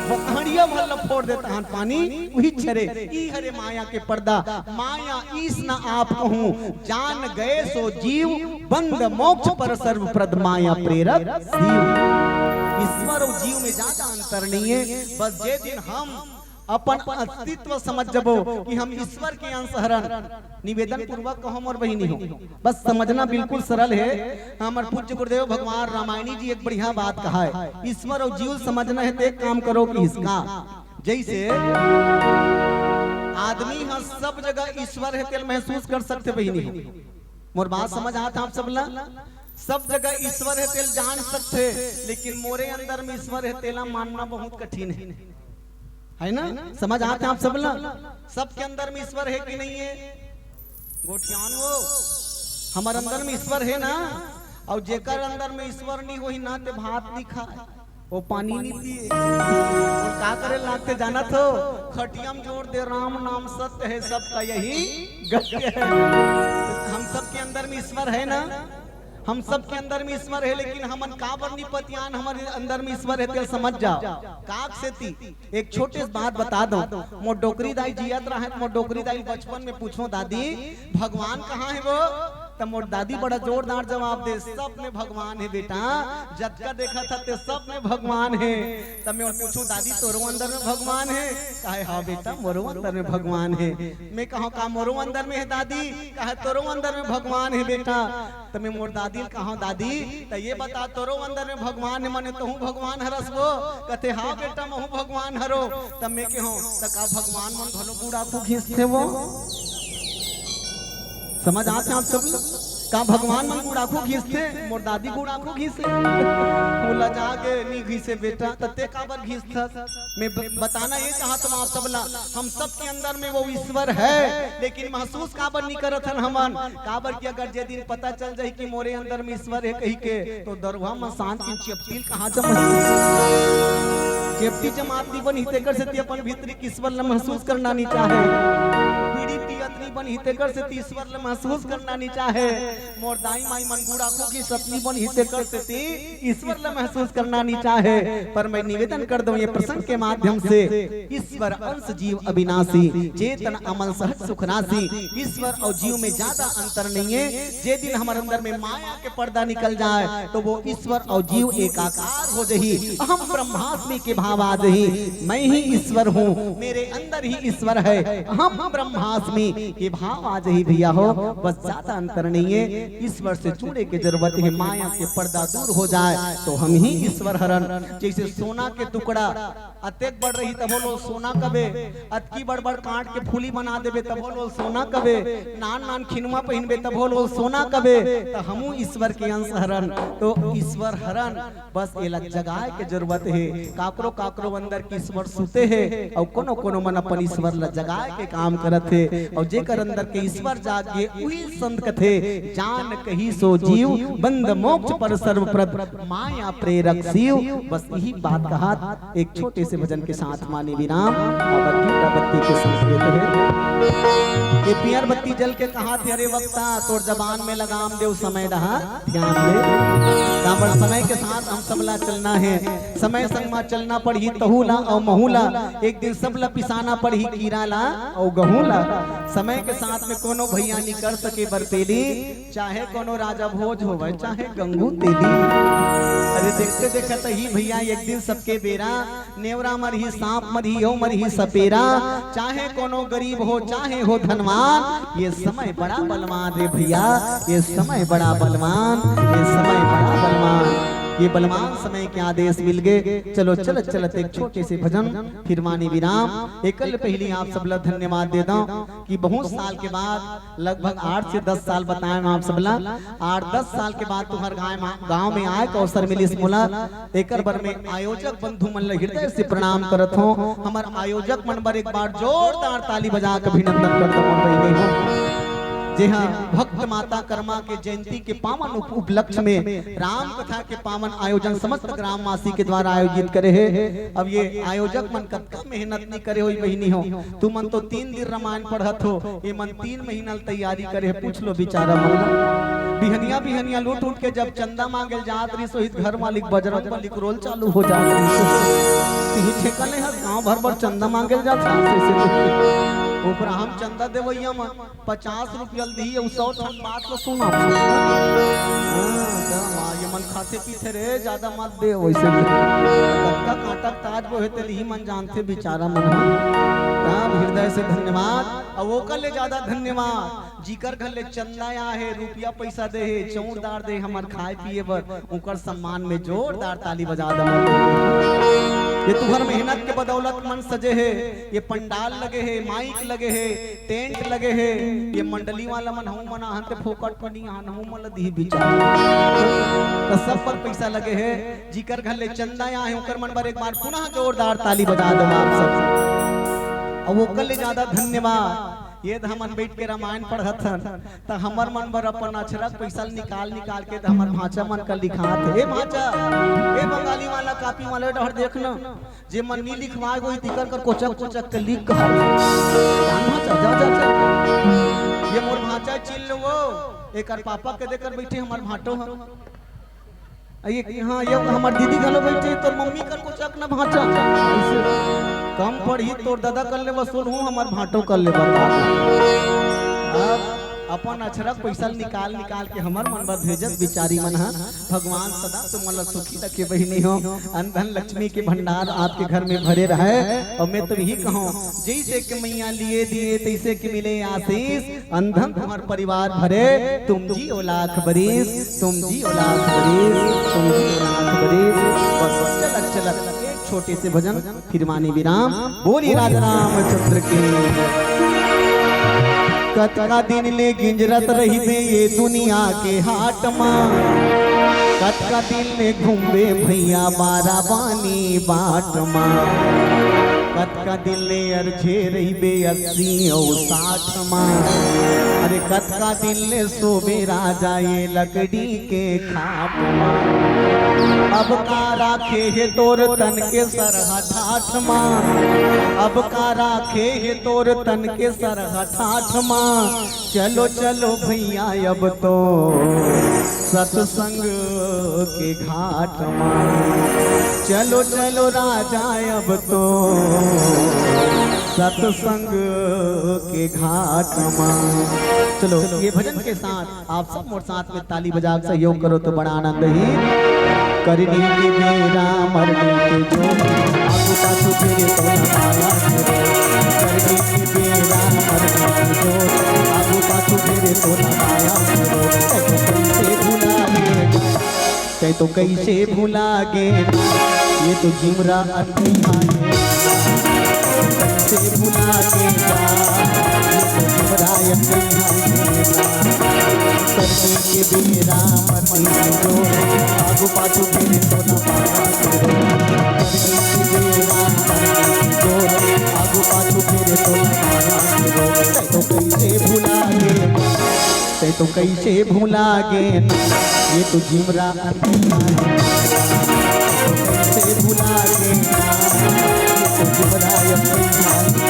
वो हड़िया भर ला फोर देत हन, पानी उहीच हरे। ई हरे माया के पर्दा, माया ईश न आप कहूँ, जान गए सो जीव, बंद मोक्ष पर सर्वप्रद माया प्रेरक शिव। ईश्वर अउ जीव में ज्यादा अंतर नहीं हे। बस जे दिन हम अपन अस्तित्व समझ जबो कि हम ईश्वर के अंश हरन, निवेदन पूर्वक कहो मोर बहिनी हो, बस समझना बिल्कुल सरल हे। हमर पूज्य गुरुदेव भगवान रामायणी जी एक बढ़िया बात कहा हे, ईश्वर अउ जीव समझना हे त एक काम करो कि इसका जैसे आदमी ह सब जगह ईश्वर हे तेल महसूस कर सकथे बहिनी हो। मोर बात समझ आत हे आप सब ला? सब जगह ईश्वर हे तेल जान सकथे, लेकिन मोरे अंदर में ईश्वर हे तेला मानना बहुत कठिन हे, है ना? समझ आत हे आप सब ला? सबके अंदर में ईश्वर हे कि नहीं हे? गोठियान हो, हमर अंदर में ईश्वर हे ना? अउ जेकर अंदर में ईश्वर नहीं होही ना, ते भात नहीं खाए, वो पानी नहीं पिए। अउ का करे लागथे जानत हो? खटिया में जोर दे, "राम नाम सत्य है, सबका यही गत्य है।" हम सबके अंदर में ईश्वर हे ना? हम सबके अंदर में ईश्वर हे, लेकिन हमन काबर नहीं पतियान, हमर अंदर में ईश्वर हे, तेला समझ जाओ। काक सेती एक छोटे से बात बता दो। मोर डोकरी दाई जियत रहय, मोर डोकरी दाई बचपन में पूछो, "दादी, भगवान कहाँ हे वो?" त मोर दादी बड़ा जोरदार जवाब दे, "सब में भगवान हे बेटा, जतका देखत हस ते सब में भगवान हे।" त मैं पूछो, "दादी, तोरो अंदर में भगवान हे?" कहे, "हाँ बेटा, मोरो अंदर में भगवान हे।" मैं कहो, "का मोरो अंदर में हे दादी?" कहे, "तोरो अंदर में भगवान हे बेटा।" त मैं मोर दादी ल कहो, "दादी, त ये बता, तोरो अंदर में भगवान हे, माने तहूँ भगवान हरस वो?" कथे, "हाँ बेटा, महूँ भगवान हरो।" त मैं कहो, "त का भगवान मन घलो गुड़ाखू घिसथे वो?" समझ आत हे आप सब? का भगवान मन गुड़ाखू घिसथे? मोर दादी गुड़ाखू घिसे। बोला, "जागे नी घिसे बेटा, त ते काबर घिसथस?" मैं ब-, बताना ये चाहत हूँ आप सब ला, हम सब के अंदर में वो ईश्वर हे, लेकिन महसूस काबर नहीं करत हन हमन? काबर कि अगर जे दिन पता चल जाही कि मोरे अंदर में ईश्वर हे कही के, तो दरवा म सांत के चेपटी ल कहाँ जमा, चेपटी जमात नहीं बनही, तेकर सेती अपन भीतरी के ईश्वर ला महसूस करना नहीं चाहे। बीड़ी पियत सतनी बनही तेकर सेती ईश्वर ल महसूस करना नी चाहे। मोर दाई माई मन गुड़ा खोखी सतनी बनही तेकर सेती ईश्वर ल महसूस करना नी चाहे। पर मैं निवेदन कर दूं ये प्रसंग के माध्यम से, ईश्वर अंश जीव अविनाशी, चेतन अमल सहज सुख राशि। ईश्वर और जीव में ज्यादा अंतर नहीं है। जे दिन हमर अंदर में माया के पर्दा निकल जाए तो वो ईश्वर और जीव एकाकार हो जही। अहम ब्रह्मास्मि के भाव आ जही। मैं ही ईश्वर हूँ, मेरे अंदर ही ईश्वर है। अहम ब्रह्मास्मि के भाव आ जही भैया हो, बस ज्यादा अंतर नहीं है। ईश्वर से जुड़े के जरूरत है, माया के पर्दा दूर हो जाए तो हम ही ईश्वर हरन। जैसे सोना के टुकड़ा अतेक बड़ रही तभो लोग सोना कबे, अतकी बड़ बड़ काट के फूली बना देबे तभो लोग सोना कबे, नान नान खिनुमा पहिनबे तभो लोग सोना कबे, त हमू ईश्वर के अंश हरन। तो ईश्वर हरन, बस एला जगाए के जरूरत हे। काकरो काकरो अंदर के ईश्वर सुते हे, अउ कोनो कोनो मन अपन ईश्वर ला जगाए के काम करत हे। अउ जेकर अंदर के ईश्वर जाग गे, उही संत कथे, जान कही सो जीव, बंद मोक्ष पर सर्वप्रद, माया प्रेरक शिव। बस यही बात कहा एक छोटे से भजन के साथ माने विराम। अब बत्ती, बत्ती के संकेत हे। ये पियर बत्ती जल के कहा थे, अरे वक्ता, तोर जबान में लगाम देव समय डहा ध्यान दे। काबर समय के साथ हम सब ला चलना हे। समय संग मा चलना पड़ही, तहू ला अउ महू ला। एक दिन सब ला पिसाना पड़ही, कीरा ला अउ गहूं ला। समय के साथ में कोनो भैया निकर सके बरपेली, चाहे कोनो राजा भोज होवय, चाहे गंगू तेली। अरे देखते देखत ही भैया एक दिन सबके बेरा, नेवरा मरही, सांप मरही, यो मरही सपेरा, चाहे कोनो गरीब हो, चाहे हो धनवान, ये समय बड़ा बलवान रे भैया, ये समय बड़ा बलवान, ये समय बड़ा बलवान। ये बलवान समय के आदेश मिल गए। चलो चलत चलत एक छोटे से भजन, फिर माने विराम। एकल पहली आप सब ला धन्यवाद दे दो कि बहुत साल के बाद, लगभग आठ से दस साल बताए हम आप सब ला, आठ दस साल के बाद तुम्हार गांव में, गांव में आए के अवसर मिलिस मोला। एकर बर में आयोजक बंधु मन ला हृदय से प्रणाम करत हों। हमर आयोजक मन बर एक बार जोरदार ताली बजा के अभिनंदन करत हों, बहिनी हो। जे हा भक्त माता कर्मा के जयंती के पावन उप-, उपलक्ष्य में राम कथा के पावन आयोजन समस्त ग्रामवासी के द्वारा आयोजित करे हे। अब ये आयोजक मन कतका मेहनत नहीं करे होई बहिनी हो, तुमन तो तीन दिन रामायण पढ़त हो, ये मन तीन महीना ले तैयारी करे हे। पूछ लो बिचारा मन ला। बिहनिया बिहनिया लूट उठ के जब चंदा मांगे ल जात रहिस, ओहित घर मालिक बजरंग बली के रोल चालू हो जात रहिस। तिही ठेका नहीं हस, गांव भर बर चंदा मांगे ल जात हस, ऐसे करके। ऊपर हम चंदा देवैया मन पचास रुपया ल दिही, अउ सौ ठन बात ल सुना। हाँ, का वा, ये मन खाते पीते रे, ज्यादा मत दे वैसे। कतका कांटा ताज बोहे तेल ही मन जानथे बिचारा मन ह। राम हृदय से धन्यवाद। अउ ओकर ले ज्यादा धन्यवाद जिकर घर ले चंदा आए हे, रुपया पैसा दे हे, चौरदार दे हमर खाए पिए बर, ओकर सम्मान में जोरदार ताली बजा दे। ये तुहर मेहनत के बदौलत मन सजे हे, ये पंडाल लगे हे, माइक लगे हे, टेंट लगे हे, ये मंडली वाला मन हूँ मन आहन ते फोकट पनी आहन हूँ मन ला दिही बिचारा। तो सब पर पैसा लगे हे, जिकर घर ले चंदा आए हे, ओकर मन बर एक बार पुनः जोरदार ताली बजा दो आप सब। अब ओकर ले ज्यादा धन्यवाद। ये तो हमन बैठ के रामायण पढ़त हन, त हमर मन बर अपन अछरक पैसा ल निकाल निकाल के त हमर भांचा मन का लिखात हे। ए भांचा, ए बंगाली वाला कापी वाले डहर देख न, जे मन नी लिखवाए गोई तिकर कर कोचक कोचक के लिख कहा। जा भांचा, जा, जा, जा। ये मोर भांचा चिल लो वो, एकर पापा के देकर बैठे हमर भांटो ह। आ ये, हाँ, ये हमर दीदी घलो बैठे, तोर मम्मी कर कोचक न भांचा। ऐसे कम पढ़ी, तोर दादा कर ले वसूल हूँ, हमर भांटो कर ले बता। अब अपन अछरक पैसा निकाल निकाल के हमर मन बर भेजत बिचारी मन ह। भगवान सदा तुमन ला सुखी रखे बहिनी हो। अन धन लक्ष्मी के भंडार आपके घर में भरे रहे। और मैं तो यही कहूँ, जैसे कि मैया लिए दिए तैसे कि मिले आशीष। अन धन तुम्हर परिवार भरे, तुम जियो लाख बरिस, तुम जियो लाख बरिस, तुम जियो लाख बरिस। बस चलत चलत एक छोटे से भजन, फिर माने विराम। बोलिए राजा रामचंद्र की। कतका दिन ले गिंजरत रहिबे ये दुनिया के हाट मा, कतका दिन ले घूमबे भैया बाराबानी बाट मा। कतका दिन ले अरझे रहिबे अस्सी अउ साठ मा। अरे कतका दिन ले सोबे राजा ये लकड़ी के खाट मा। अब का राखे हे तोर तन के सरहा ठाठ मा। अब का राखे हे तोर तन के सरहा ठाठ मा। चलो चलो भैया अब तो सत्संग के घाट मा। चलो चलो राजा अब तो सत्संग के घाट मा। चलो ये भजन के साथ आप सब मोर साथ में ताली बजा के सहयोग करो तो बड़ा आनंद ही। करनी के बेरा मरनी के जोर, आगू पाछू फेरे तो न माया करो। करनी के बेरा मरनी के जोर, आगू पाछू फेरे तो न माया करो। तै तो कइसे भुला गे, तै तो कइसे भुला गे, ये तो जिमरा अनकैहा हे। कइसे भुला गे, ये तो जिमरा अनकैहा हे। करनी के बेरा मरनी के जोर, आगू पाछू फेरे तो न माया करो। करनी के बेरा मरनी के जोर, आगू पाछू फेरे तो न माया करो। तै तो कइसे भुला गे, तै तो कइसे भुला गे, ये तो जिमरा अनकैहा हे। तै तो कइसे भुला गे, ये तो जिमरा अनकैहा हे।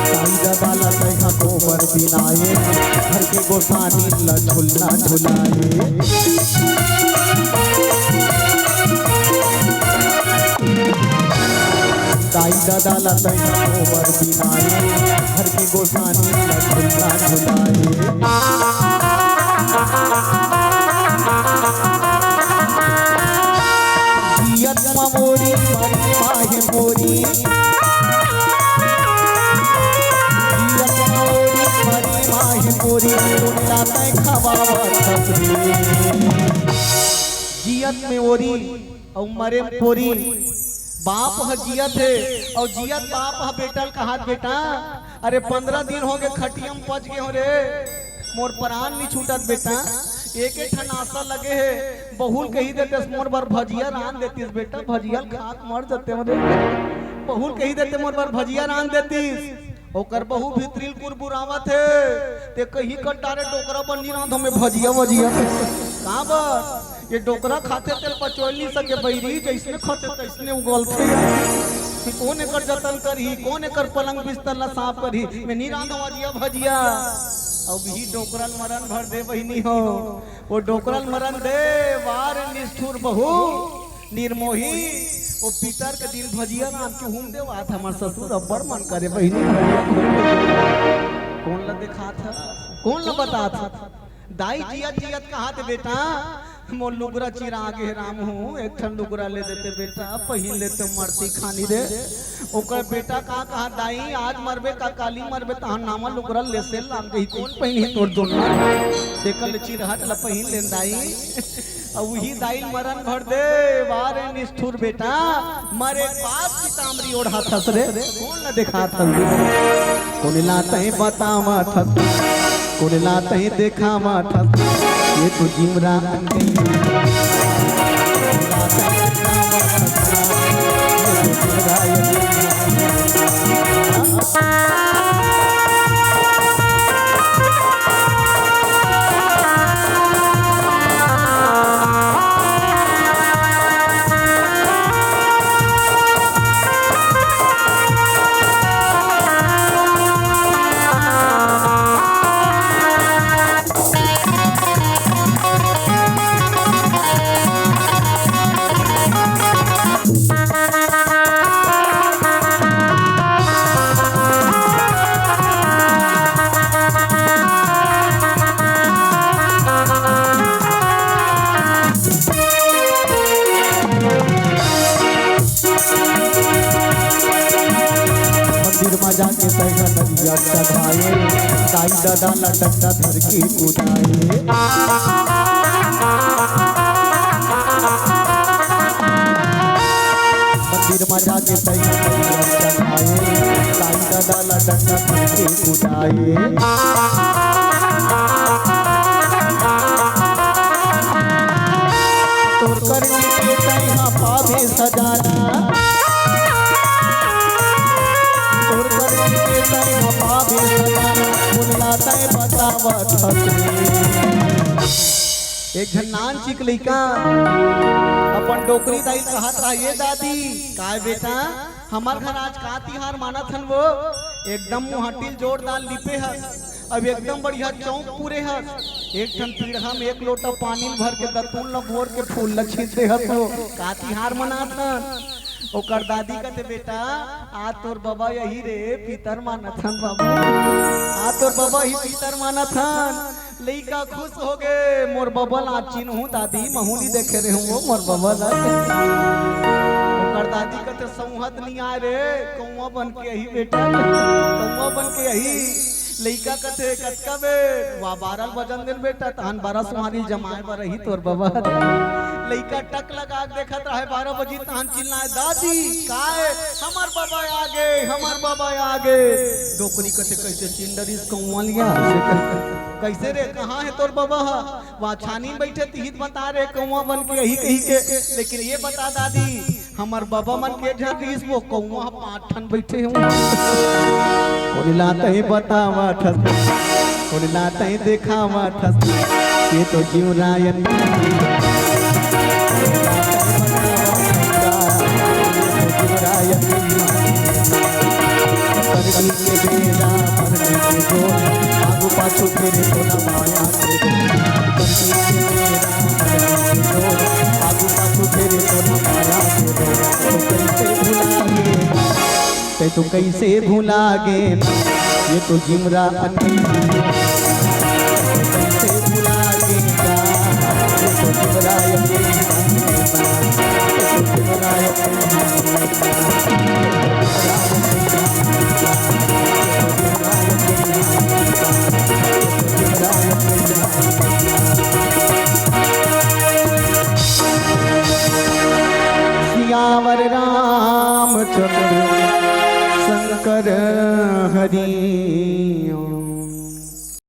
दाई ददा ला तैहा गोबर बिनाए, घर के गोसानी ला झुलना झुलाए। दाई ददा ला तैहा गोबर बिनाए, घर के गोसानी ला झुलना झुलाए। जियत म मोरी मरे माहे मोरी, जियत म मोरी मरे माहे मोरी, कोन ला तै खवावत हस रे। जियत में ओरी अउ मरे में पोरी। बाप ह जियत हे अउ जियत बाप ह बेटा ल कहत, "बेटा, अरे पंद्रह दिन हो गे खटिया म पच गे हो रे, मोर परान नी छूटत बेटा, एक एक ठन आसा लगे हे, बहू ल कही देतेस मोर बर भजिया रांध देतिस बेटा, भजिया ल खा के मर जतेंव रे।" बहू ल कही देते मोर बर भजिया रांध देतिस। ओकर बहू भीतरी ल कुरबुरावत हे, ते कही कट्टा रे डोकरा बर नी रांधों मैं भजिया वजिया। काबर? ये डोकरा खाथे तेल पचोल नी सके बइरी, जइसने खाथे तइसने उगलथे। कोन एकर जतन करही, कोन एकर पलंग बिस्तर ला साफ करही? मैं नी रांधों भजिया भजिया। अब ही डोकरा ल मरन भर दे बहिनी हो, वो डोकरा ल मरन दे। वाह रे निष्ठुर बहू, निर्मोही, वो पितर के दिन भजिया रांध के हूम देवात हमर ससुर अब्बड़ मन करे बहिनी। कोन ला देखात ह, कोन ला बतात ह? दाई जियत जियत कहत, "बेटा, मोर लुगरा चिरा गे हे राम हो, एक ठन लुगरा ले देते बेटा, पहिन लेते मरती खानी रे।" ओकर बेटा का कहा, "दाई, आज मरबे का काली मरबे, तहार नामा लुगरा लेसे लाग गई, कोन पहिनही तोर दोनों?" तेकर ले चिरहट ला पहिन लेन दाई। अउ उही दाई मरन भर दे, वाह रे निष्ठुर बेटा, मरे के बाद पीताम्बरी ओढ़ात हस रे, कोन ला देखात हस? कोन ला तैं बतावत हस? कोन ला तैं देखावत हस? ये तो जिमरा अनकैहा। कोन ला तैं देखावत हस? ये तो जिमरा अनकैहा। जाके तैहा नरिया चढ़ाए, दाई ददा ला डंडा धर के कुदाए। मंदिर मा जाके तैहा नरिया चढ़ाए, दाई ददा ला डंडा धर के कुदाए। तोर करनी के तैहा पावे सजाना, तोर करनी के तैहा पावे सजाना, मुनला तैं बतावत हस रे। एक झन नान चिक लइका अपन डोकरी दाई ल कहत रहा, "ए दादी, काय बेटा, हमर घर आज का तिहार मानत हन वो? एकदम मुहाटी ल जोरदार लिपे हस, अब एकदम बढ़िया चौक पूरे हस, एक ठन पीढ़ा में एक लोटा पानी ल भर के दतुन ल बोर के फूल ल छींच दे हस वो, का तिहार मनात हन?" ओकर दादी कथे, "बेटा, आज तोर बबा यही रे, पितर मानत हन बाबू, आज तोर बबा ही पितर मानत हन।" लइका खुश हो गे, "मोर बबा ला चिन्हूं दादी, महूं नी देखे रेहेंव वो मोर बबा ला।" ओकर दादी कथे, "सौंहत नी आय रे, कौवा बन के अही बेटा, कौवा बन के अही।" लइका कथे, "कतका बे?" "वा, बारह ल बजन दे न बेटा, तहन बारह सुहारी जमाए बर अही तोर बबा।" लइका टक लगा के देखत रहे, बारह बजी तहन चिल्लाए, "दादी, काय? हमर बबा आ गे, हमर बबा आ गे।" डोकरी कथे, "कइसे चिन्ह डरिस कौवा लिया?" "कइसे रे, कहाँ हे तोर बबा ह?" "वा छानी में बइठे, तिही त बता रे, कौवा बन के अही कही के।" "लेकिन ये बता दादी, हमर बबा मन के झन रिहिस, वो कौवा ह पाँच ठन बइठे हे।" "कोन ला तैं बतावत हस, कोन ला तैं देखावत हस, ये तो जीवरायन, ये तो जीवरायन।" करनी के बेरा, करनी के जोर, आगू पाछू फेरे तोला माया के डोर। करनी के बेरा, करनी के जोर, आगू पाछू फेरे तोला माया के डोर। तो कइसे भुला गे, तैं तो कइसे भुला गे ना, ये तो जीवरायन। कइसे भुला गे ना, ये तो जीवरायन। सियावर रामचंद्र शंकर हरि।